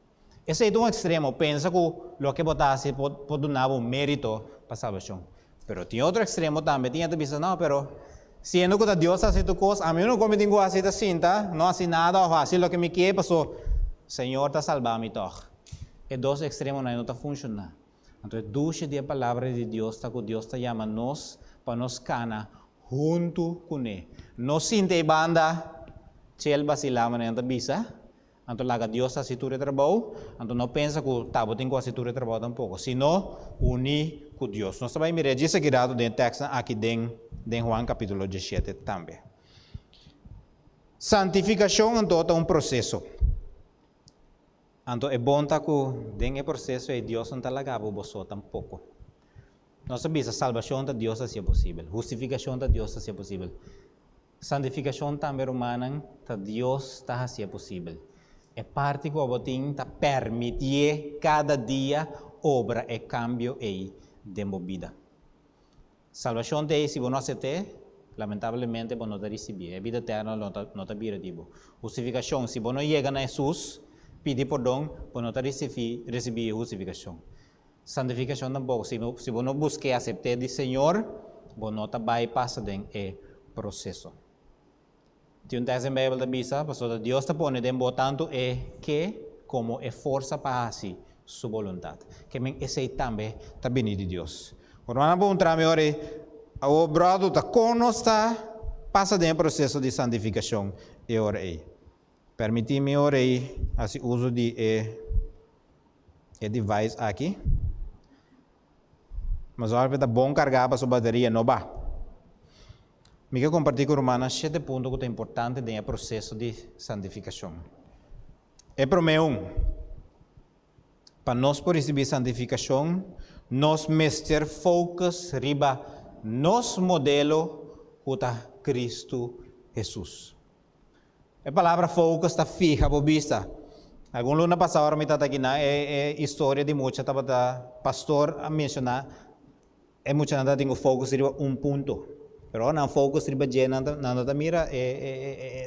Esei ta un ekstremo, pensa ku loke bo ta hasi por por duna bo mérito pa salbashon. Pero tin otro ekstremo tambe, tin hende ta bisa, no, pero siendo ku ta Dios ta hasi tur kos, ami no komo mi tin ku hasi ta sinta, no hasi nada òf hasi loke mi ke, paso Señor ta salba mi tòg. E dos ekstremonan ei no ta funshoná. Anto e dushi di e Palabra di Dios ta ku Dios ta yama nos pa nos kana huntu kuné. No sinti ei banda chel basilá manera nan ta bisa, anto laga Dios hasi tur e trabou, anto no pensa ku ta bo tin ku hasi tur e trabou tampoko, sino uní ku Dios. Nos ta bai mira djis aki rato den e tèkstnan aki den den Juan kapítulo diesshete tambe. Santifikashon anto ta un proseso. Anto e bon ta ku den e proseso ei Dios no ta laga bo bo so tampoko. Nos ta bisa salbashon ta Dios ta hasié posibel, hustifikashon ta Dios ta hasié posibel, santifikashon tambe rumannan ta Dios ta hasié posibel. E parti ku abo tin ta permitié kada dia obra e kambio ei den bo bida. Salbashon ta ei si bo no asept'é, lamentablemente bo no ta risibié. E bida eterno no ta no ta bira di bo. Hustifikashon, si bo no yega na Hesus, pidi pordon, bo no ta risifí risibí e hustifikashon. Santifikashon tampoko, si bo si bo no busk'é asept'é di Señor, bo no ta bai pasa den e proseso. Tin un tèks den Beibel ta bisa, Pasobra Dios ta pone den bo tantu e ke komo e forsa pa hasi su boluntat. Ke men esei tambe ta bini di Dios. Rumannan por puntra mi ora ei, Awor bròder, ta kon nos ta pasa den e proseso di santifikashon e ora ei? Permití mi ora ei hasi uso di e e device aki. Mas ora ta bon kargá pa su bateria no ba. Mi ke kompartí ku rumannan shete punto ku ta importante den e proseso di santifikashon. E promé un, pa nos por risibí santifikashon, nos mester focus riba nos modelo ku ta Kristu Hesus. E palabra focus ta fiha bo bista. Algun luna pasá ora mi tabata aki nan e e historia di mucha tabata pastor a menshoná. E muchanan ta tin ku focus riba un punto, pero ora nan focus riba dje nan ta nan no ta mira e e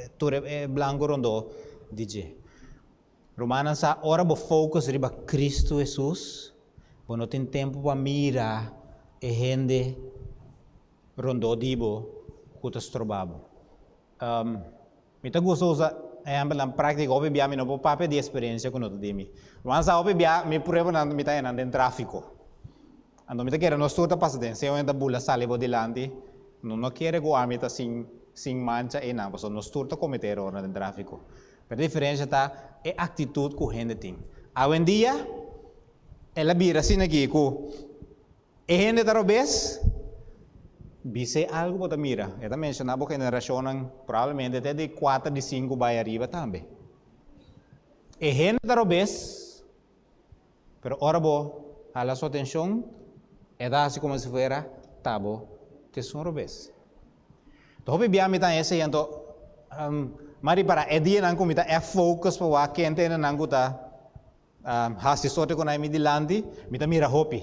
e tur e blanco rondó di dje. Rumannan sa ora bo focus riba Cristo Hesus bo no tin tempu pa mira e hende rondó di bo ku ta stroba bo. Mi ta gusta usa ehèmpelnan práktiko, hopi bia mi no por papia di eksperensia ku no ta di mi. Ruman sa hopi bia mi pruebanan mi ta haña nan den tráfiko. Anto mi ta kere nos tur ta pasa den, si un hende ta bula sali bo dilanti, no no kere ku ami ta sin sin mancha einan, pasobra nos tur ta kometé erornan den tráfiko. Pero e diferensia ta e aktitut ku hende tin. Awendia el a bira asina aki ku E hende ta robes? Bis'é algu bo ta mira. E ta menshoná bo generashonnan probablemente te di kuater di sinku bai ariba tambe. E hende ta robes, pero ora bo hala su atenshon, e ta hasi komo si fuera ta bo t'esun robes. Ta hopi bia mi ta esei anto m'a ripará e dianan ku mi ta ègt focus pa wak ken ta hendenan ku ta Hasi sorte ku nan mi dilanti, mi ta mira hopi.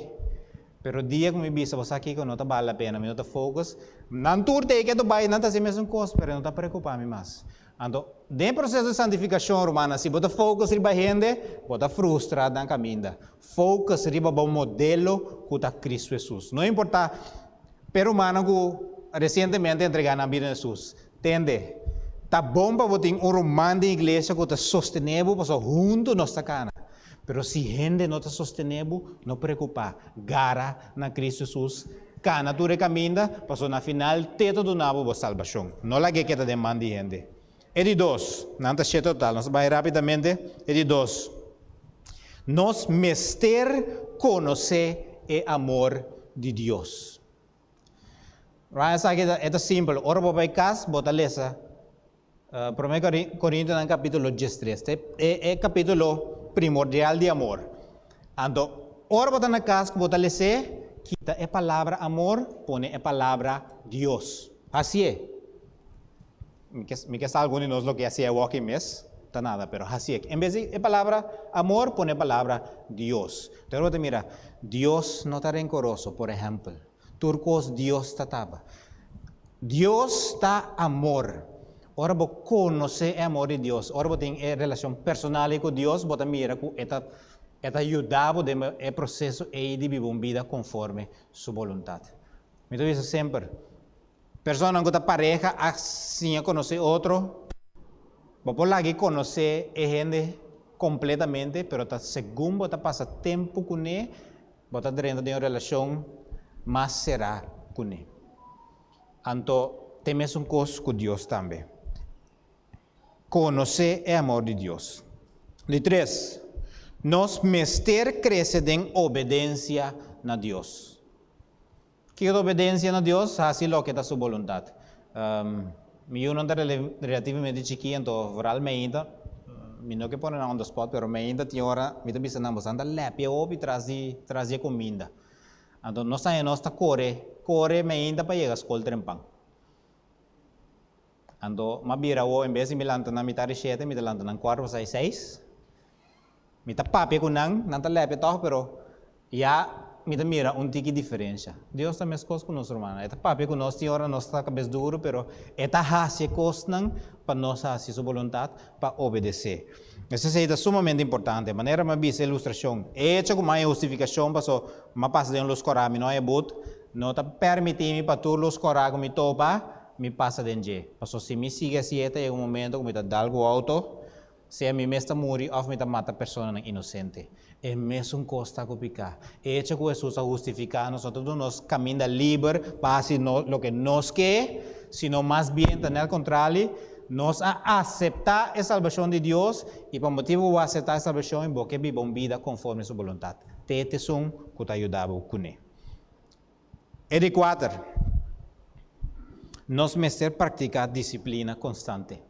Pero dia ku mi bisa bo sa kiko no ta bal la pena, mi no ta focus. Nan tur ta e ke ta bai, nan ta hasi mesun kos, pero e no ta preokupa mi mas. Anto, den e proseso di santifikashon, rumannan, si bo ta focus riba hende, bo ta frustra nan kaminda. Focus riba bo modelo ku ta Kristu Hesus. No importa p'e rumannan ku resientemente a entrega nan bida na Hesus, Tende, ta bon pa bo tin un ruman den iglesia ku ta sostené bo pasobra huntu nos ta kana. Pero si hende no ta sostené bo, no preokupá. Gara na Kristu Hesus, kana tur e kaminda, pasobra na final te ta duna bo bo salbashon. No lag'é keda den man di hende. E di dos, nan ta shete total, nos ta bai rápidamente. E di dos, nos mester konosé e amor di Dios. Right, esaki ta, e ta simpel. Ora bo bai kas, bo ta lesa Promé Korintonan kapítulo diestres. Ta e, e kapítulo primordial di amor. Anto, ora bo ta na kas ku bo ta les'é, kita e palabra amor, pone e palabra Dios. Hasié. Mi ke, mi ke sa algun di nos lo ke hasié awoki mes, ta nada, pero hasié. En bes di e palabra amor, pone e palabra Dios. Enton bo ta mira, Dios no ta renkoroso, por ehèmpel. Tur kos Dios ta taba. Dios ta amor. Ora bo konosé e amor di Dios, ora bo tin e relashon personal ei ku Dios, bo ta mira ku e ta e ta yuda bo den e proseso ei di biba un bida konforme su boluntat. Mi ta bisa semper, Personanan ku ta pareha a siña konosé otro. Bo por laga e konosé e hende kompletamente, pero ta segun bo ta pasa tempu kuné, bo ta drenta den un relashon mas será kuné. Anto, ta e mesun kos ku Dios tambe. Konosé e amor di Dios. Di tres, nos mester krese den obedensia na Dios. Kiko ta obedensia na Dios? Hasi loke ta su boluntat. Mi yunan ta relativamente chikí, anto vooral meinta, mi no ke pone nan on the spot, pero meinta tin ora mi ta bisa nan, boso ta lepia hopi tras di tras di e kuminda. Anto nos haña nos ta kore, kore meinta pa yega skol trempan. Anto m'a bira awor, en bes di mi lanta nan mitar di shete, mi ta lanta nan kuart pasá di seis. Mi ta papia ku nan, nan ta lepia tòg, pero ya mi ta mira un tiki diferensha. Dios ta meskos ku nos, rumannan. E ta papia ku nos tin ora nos ta kabes duru, pero E ta hasi e kosnan pa nos hasi Su boluntat, pa obedesé. Esei ta sumamente importante. Manera mi a bisa e ilustrashon, e echo ku mi a haña hustifikashon paso mi a pasa den un lus kòrá, mi no haña but, no ta pèrmití mi pa tur lus kòrá ku mi topa, mi pasa den dje. Paso si mi sigui hasi e ta yega un momento ku mi ta dal ku outo, Sea mi mes ta muri òf mi ta mata personanan inosente. E mesun kos ta ku piká. E echo ku Hesus a hustifiká nos no ta duna nos kaminda liber pa hasi loke nos ke, sino mas bien ta nèt kontrali, nos a aseptá e salbashon di Dios i pa motibu ku bo a aseptá e salbashon bo ke biba un bida konforme su boluntat. Te t'esun ku ta yuda bo kuné. E di kuater, nos mester praktiká disiplina konstante.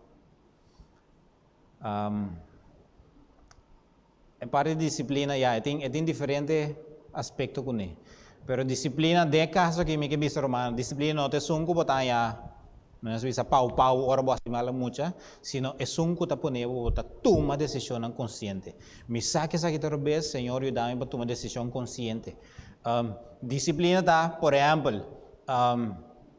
E parti di disiplina, ya, e tin, e tin diferente aspekto kuné. Pero disiplina, den e kaso aki mi ke bisa rumannan, disiplina no ta esun ku bo ta haña, nos bisa pau pau ora bo hasi mal mucha, sino esun ku ta pone bo bo ta tuma desishonnan konsiente. Mi sa ku esaki ta robes, Señor yuda mi pa tuma desishon konsiente. Disiplina ta, por ehèmpel,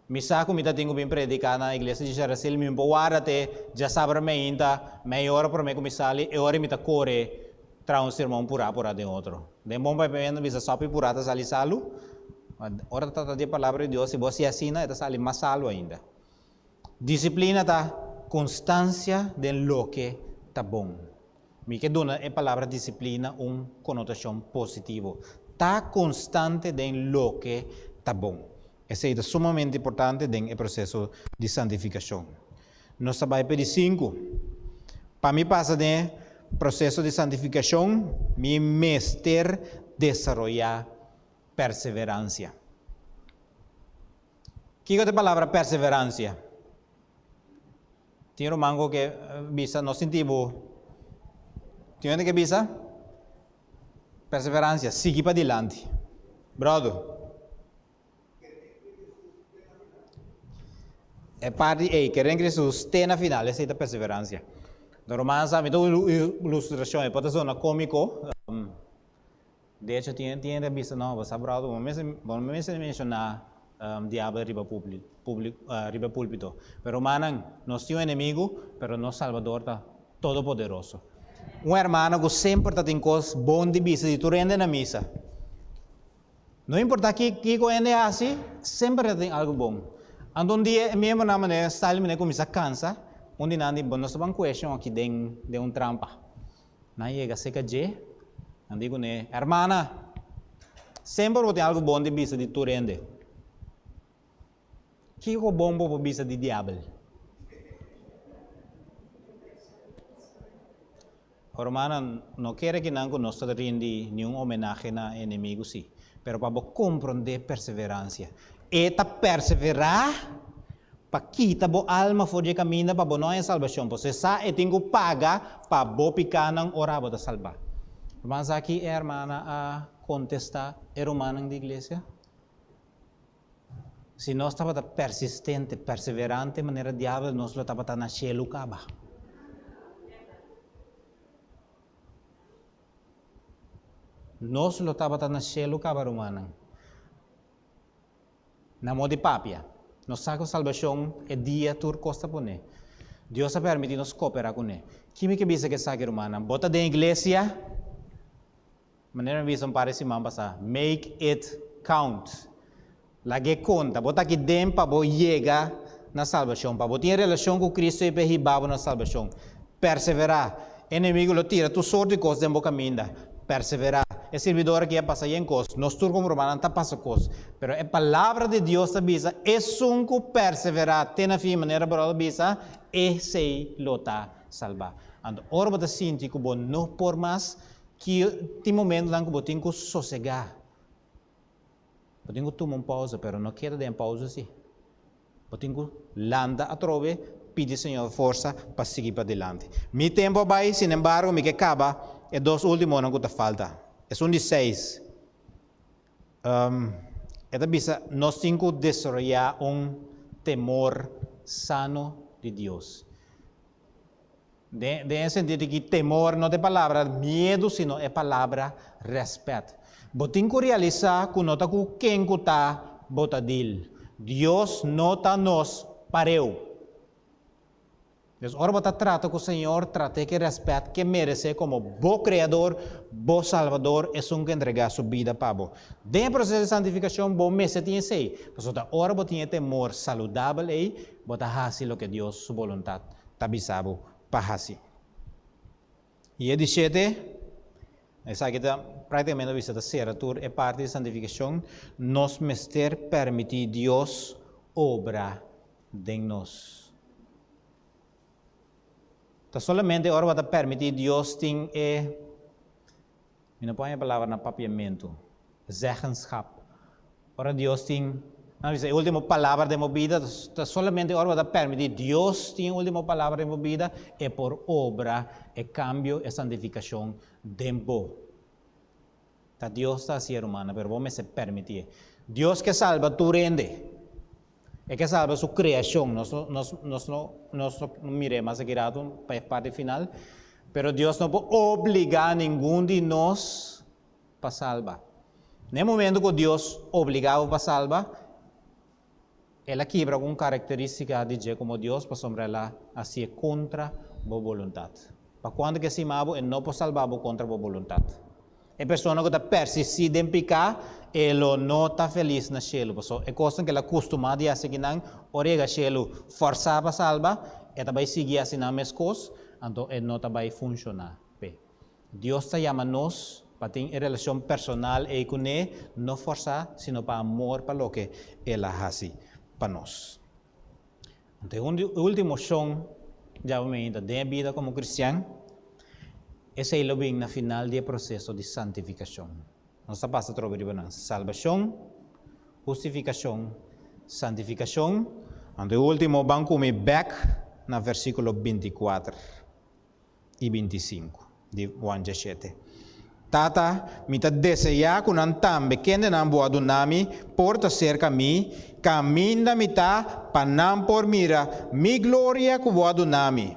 mi sa ku mi ta tin ku bin prediká na iglesia di Sharacil, mi no por warda te djasabra meinta, mei ora promé ku mi sali, e ora mi ta kore traha un sermon purá purá den otro. Den bon papiamentu bisa sòpi purá ta sali salu, ora ta trata di e palabra di Dios, si bo hasi asina e ta sali mas salu ainda. Disiplina ta konstansia den loke ta bon. Mi ke duna e palabra disiplina un konotashon positivo. Ta konstante den loke ta bon. Esei ta sumamente importante den e proseso di santifikashon. Nos ta bai p'e di sinku. Pa mi pasa den e proseso di santifikashon, mi mester desaroyá perseveransia. Kiko ta e palabra perseveransia? Tin ruman ku ke bisa no sinti bo. Tin hende ke bisa perseveransia, sigui padilanti. Bròder, e parti ei, kere en Kristus te na final, esei ta perseveransia. Don ruman sa mi ta un ilustrashon, e por ta zona kómiko. De hecho, tin tin hende a bisa, no, bo sa bròder, bo mester bo no mester menshoná diabel riba públi públi riba e púlpito. Pero rumannan, nos tin un enemigu, pero nos Salbador ta todopoderoso. Un hermano ku semper ta tin kos bon di bisa di tur hende na misa. No importá ki kiko hende hasi, semper e ta tin algu bon. Anto un dia e miembronan manera style manera kuminsá kansa, un di nan di, bo nos ta ban kueshon aki den den un trampa. Nan yega serka dje, nan di kuné, Hermana, semper bo tin algu bon di bisa di tur hende. Kiko bon bo por bisa di diabel? Hermana, no kere ki nan ku nos ta rindi niun homenahe na e enemigu si, pero pa bo komprondé perseveransia. E ta perseverá Pa kita bo alma for di e kaminda pa bo no haña salbashon, pasobra e sa e tin ku paga pa bo pikanan ora bo ta salbá. Ruman sa ki e hermana a kontestá e rumannan di iglesia? Si nos tabata persistente, perseverante manera diabel, nos lo tabata na shelu kaba. Nos lo tabata na shelu kaba, rumannan. Na modo di papia, nos sa ku salbashon e dia tur kos ta pone. Dios a permití nos koperá kuné. Ki mi ke bisa ku esaki, rumannan? Bo ta den iglesia? Manera mi bisa un par di siman pasá, make it count. Lag'é konta. Bo ta aki den pa bo yega na salbashon, pa bo tin e relashon ku Kristu i pa e hiba bo na salbashon. Perseverá. E enemigu lo tira tur sort di kos den bo kaminda. Perseverá. E sirbidor aki a pasa yen kos. Nos tur komo rumannan ta pasa kos. Pero e Palabra di Dios ta bisa, Esun ku perseverá te na fin, manera bròder bisa, esei lo ta salbá. Anto, ora bo ta sinti ku bo no por mas, ki tin momentunan ku bo tin ku sosegá. Bo tin ku tuma un pousa, pero no keda den e pousa si. Bo tin ku lanta atrobe, pidi Señor forsa pa sigui padilanti. Mi tempu a bai, sinembargo mi ke kaba e dos ultimonan ku ta falta. Esun di seis, e ta bisa nos tin ku desaroyá un temor sano di Dios. Den e sentido di ki temor no ta e palabra miedu sino e palabra rèspèt. Bo tin ku realisá ku no ta ku ken ku ta bo ta dil. Dios no ta nos pareu. Dus ora bo ta trata ku Señor, trat'é ku e rèspèt ku e meresé komo bo Kreador, bo Salbador, esun ku entregá su bida pa bo. Den e proseso di santifikashon bo mester tin esei, pasobra ta ora bo tin e temor saludabel ei, bo ta hasi loke Dios su boluntat ta bisa bo pa hasi. I e di shete, esaki ta práktikamente bisa ta sera tur e parti di santifikashon, nos mester permití Dios obra den nos. Ta solamente ora bo ta permití Dios tin e, mi no por haña e palabra na papiamentu, zeggenschap. Ora Dios tin, nan bisa, e ultimo palabra den bo bida, ta solamente ora bo ta permití Dios tin e ultimo palabra den bo bida, e por obra e kambio, e santifikashon den bo. Ta Dios ta hasié, rumannan, pero bo mester permitié. Dios ke salba tur hende. E ke salba su kreashon. Nos no, nos, nos no, nos no mir'é mas aki rato pa e parti final. Pero Dios no por obligá ningun di nos pa salba. Na e momento ku Dios obligá bo pa salba, El a kibra algun karakterístika di dje komo Dios pasobra El a hasié kontra bo boluntat. Pa kuantu ku e stima bo, e no por salba bo kontra bo boluntat. E persona ku ta persistí den piká, e lo no ta felis na shelu, pasobra e kosnan ku el a kustumá di hasi akinan, ora yega shelu fòrsá pa salba, e ta bai sigui hasi nan meskos, anto e no ta bai funshoná p'e. Dios ta yama nos pa tin e relashon personal ei kuné, no fòrsá, sino pa amor pa loke el a hasi pa nos. Anto e último shon djaba mi ainda den e bida komo kristian, esei lo bin na final di e proseso di santifikashon. Nos ta pasa atrobe riba nan, salbashon, hustifikashon, santifikashon. Anto e último ban ku mi bèk na versíkulo bintikuater. i 25 di Juan 17. Tata, mi ta deseá ku nan tambe, kendenan bo a duna mi, por ta serka mi, kaminda mi ta, pa nan por mira mi gloria ku bo a duna mi,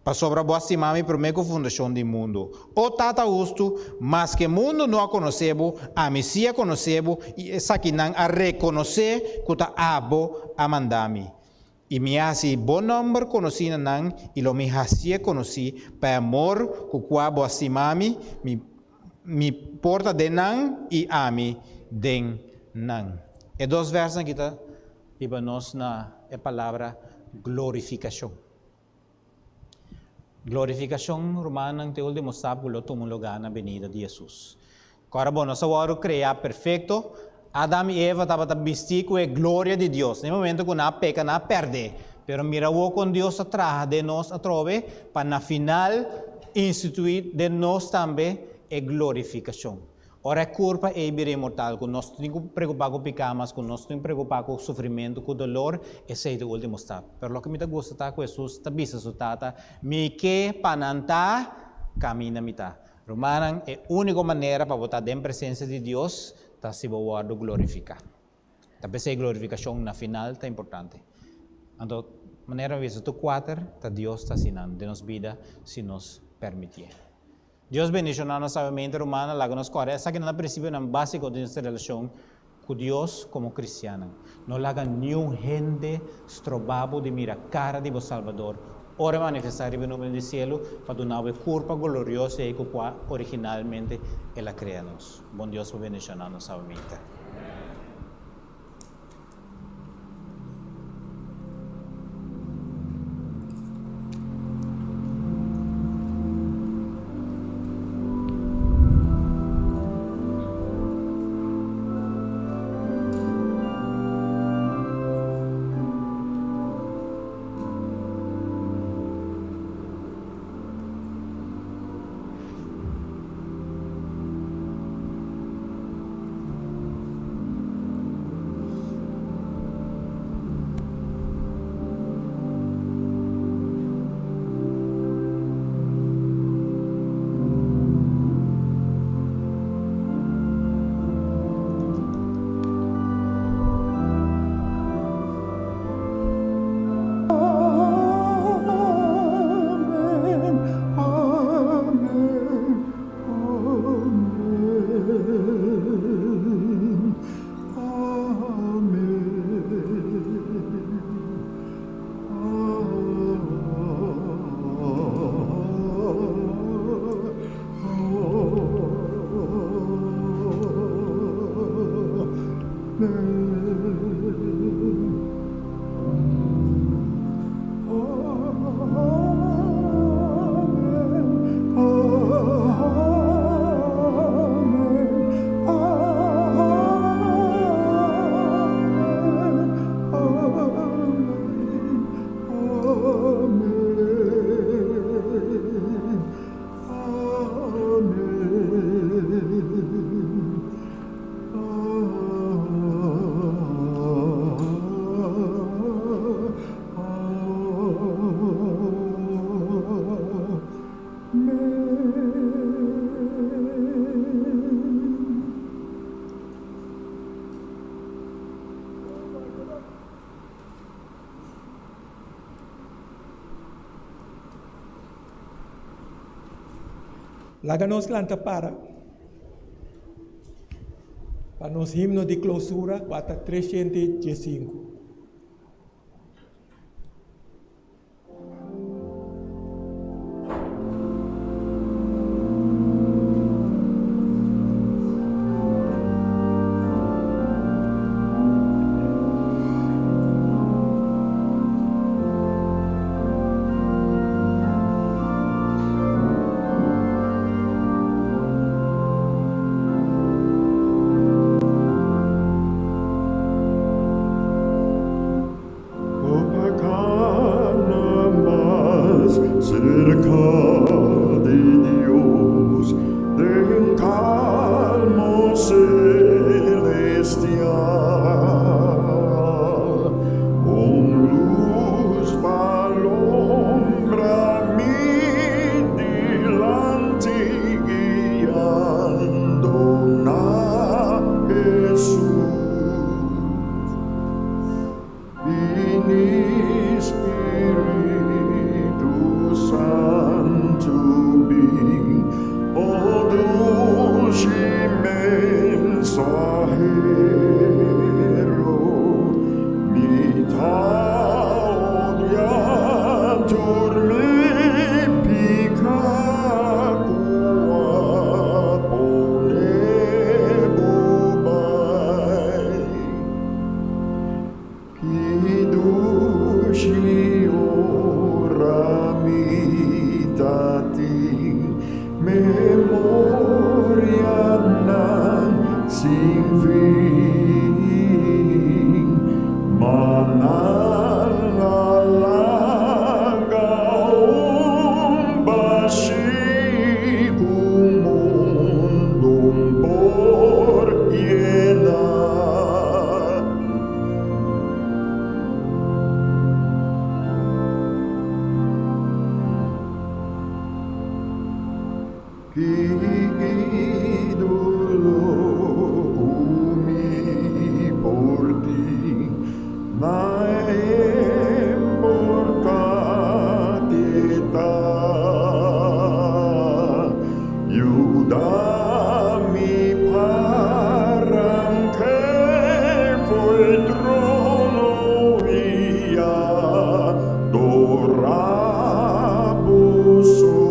pasobra bo a stima mi promé ku fundashon di mundu. O Tata hustu, maske mundu no a konosé bo, ami sí a konosé bo, i esakinan a rekonosé ku ta abo a manda mi. I mi a hasi bo nòmber konosí na nan, i lo mi hasié konosí, pa e amor ku kua bo a stima mi, mi mi por ta den nan i ami den nan. E dos vèrsnan aki ta hiba nos na e palabra glorifikashon. Glorifikashon, rumannan, ta e último stap ku lo tuma un lugá na benida di Hesus. Kòrda bo, nos a wòrdu kreá perfekto. Adam i Eva tabata bistí ku e gloria di Dios. Na e momento ku nan a peka, nan a pèrd'é. Pero mira awor kon Dios ta traha den nos atrobe pa na final instituí den nos tambe e glorifikashon. Ora e kurpa ei bira inmortal, ku nos no tin ku preokupá ku piká mas, ku nos no tin ku preokupá ku sufrimentu, ku dolor, esei ta e último stap. Pero loke mi ta gusta ta ku Hesus ta bisa su Tata, Mi ke pa nan ta kaminda mi ta. Rumannan, e úniko manera pa bo ta den presensia di Dios ta si bo wòrdu glorifiká. Ta p'esei glorifikashon na final ta importante. Anto, manera mi bisa tur kuater, ta Dios ta hasi nan den nos bida si nos permitié. Dios bendishoná nos sabiamente, rumannan. Laga nos kòrda esakinan ta prinsipionan básiko den nos relashon ku Dios komo kristiannan. No laga niun hende stroba bo di mira kara di bo Salbador ora e manifestá riba e nubia di sielu pa duna bo e kurpa glorioso ei ku kua originalmente el a krea nos. Bon Dios por bendishoná nos sabiamente. Amen, amen, amen, amen. Laga nos lanta para. Pa nos himno di klousura ku a ta 315. Copacabana mas cerca di Dios, den calmo celestial, un luz pa lombra mi dilanti guiando na Hesus. Bini Spiritu Santu bin, o dushi mensahero, mi ta odia tur mi pica cu a pone bo bai. Ki dushi ora mi ta tin memorianan sin fin, ma nan a laga un bashi ku mundu por yena. Ki ídolo ku mi por tin na importa ke ta yuda mi paranke fo'i trono i adorá bo so.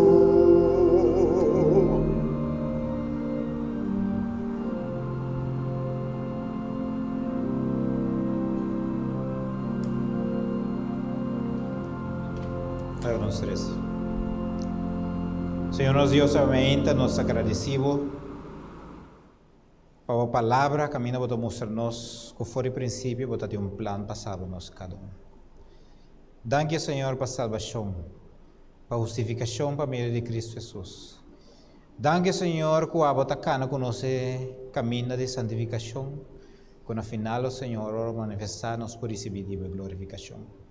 Laga nos resa. Señor nos Dios, awe nos ta gradeci Bo pa Bo palabra caminda Bo ta mustra nos cu for di principio Bo ta tin un plan pa salba nos cada un. Danki, Señor, pa salbacion, pa hustificacion pa medio di Cristo Jesus. Danki, Señor, cu abo ta cana cu nos e caminda di santificacion, cu na final, o Señor, ora Bo manifesta nos por ricibi di Bo e glorificacion.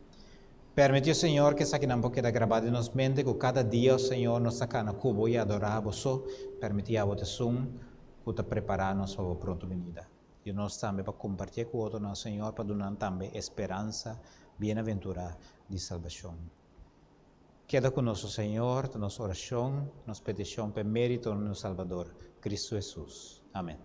Permití, o Señor, ku esakinan por keda grabá den nos mente, ku kada dia, o Señor, nos ta kana ku Bo i adorá Bo so. Permití abo ta esun ku ta prepará nos pa Bo pronto binida. Yuda nos tambe pa kompartié ku otronan, o Señor, pa duna nan tambe e speransa bienaventurá di salbashon. Keda ku nos, o Señor, ta nos orashon, nos petishon p'e mérito di nos Salbador, Kristu Hesus. Amen.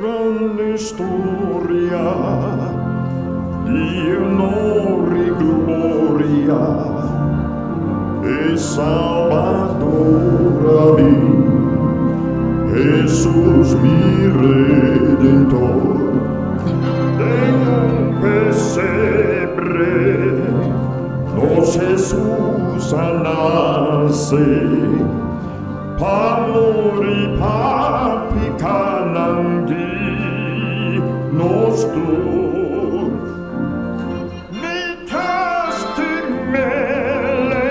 Grande historia di honor i gloria e Salbador a bin, Hesus mi Redentor. Den un pesebre nos Hesus a nase. Pa muri pa picanan di nos tur. Mi ta stim'ele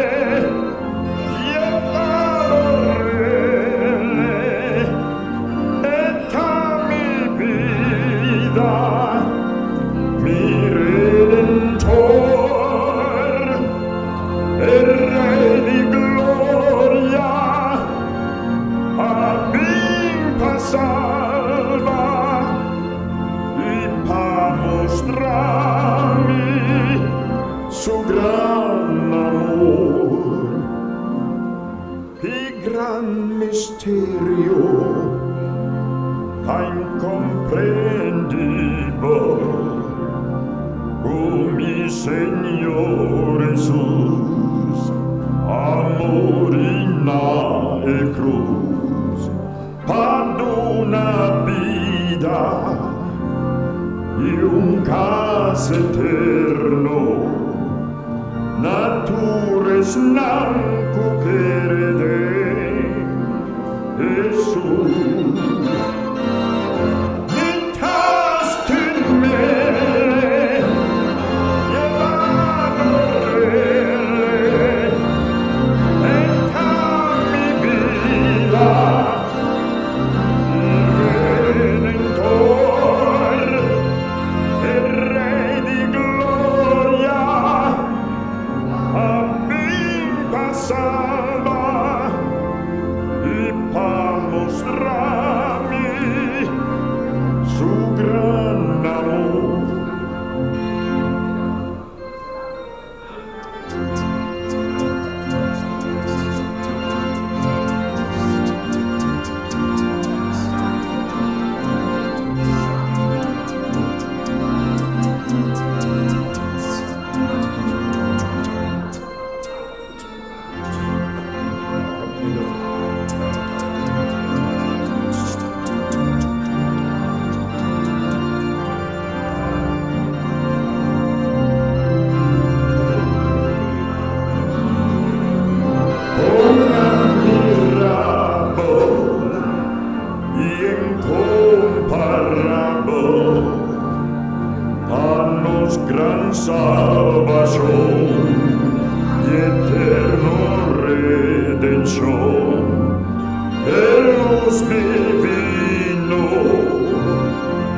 i ador'ele, e ta mi bida, mi Redentor, e Rey di gloria. misterio ta incomprendibel ku mi Señor Hesus a muri na e krus pa duna bida i un kas eterno na tur esnan ku kere den Hesus. Mi ta stim'é i ador'é, e ta mi bida, mi Redentor, e Rei di Gloria, a bin pa salba i pa mustra mi su gran amor. Kon admirabel i inkomparabel ta nos gran salbashon i eterno redenshon. E lus divino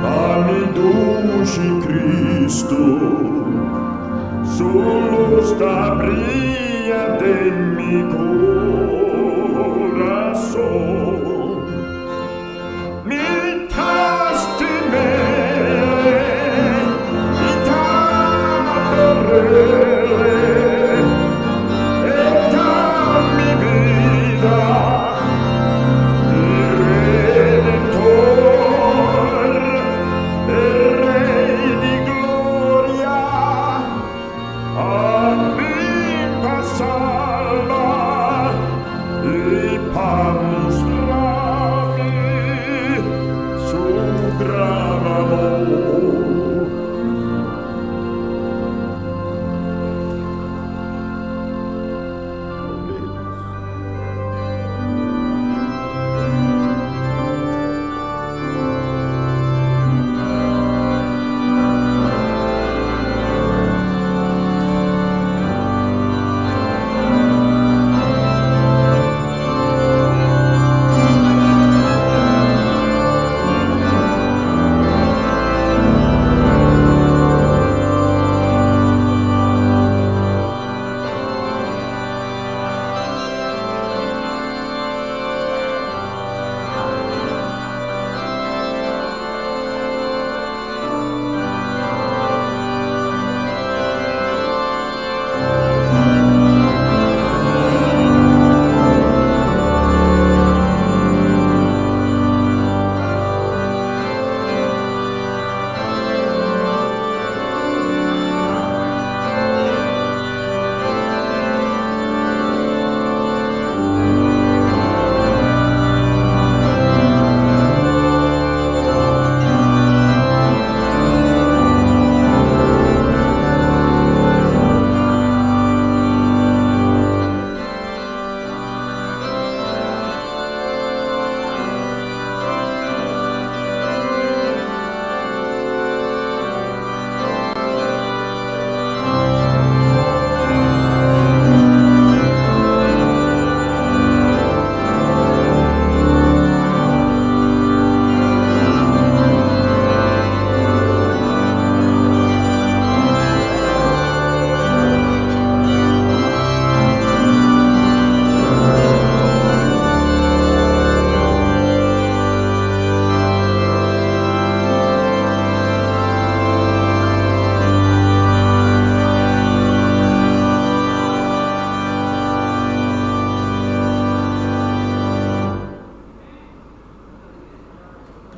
ta mi dushi Kristu, Su lus ta bria den mi kurason.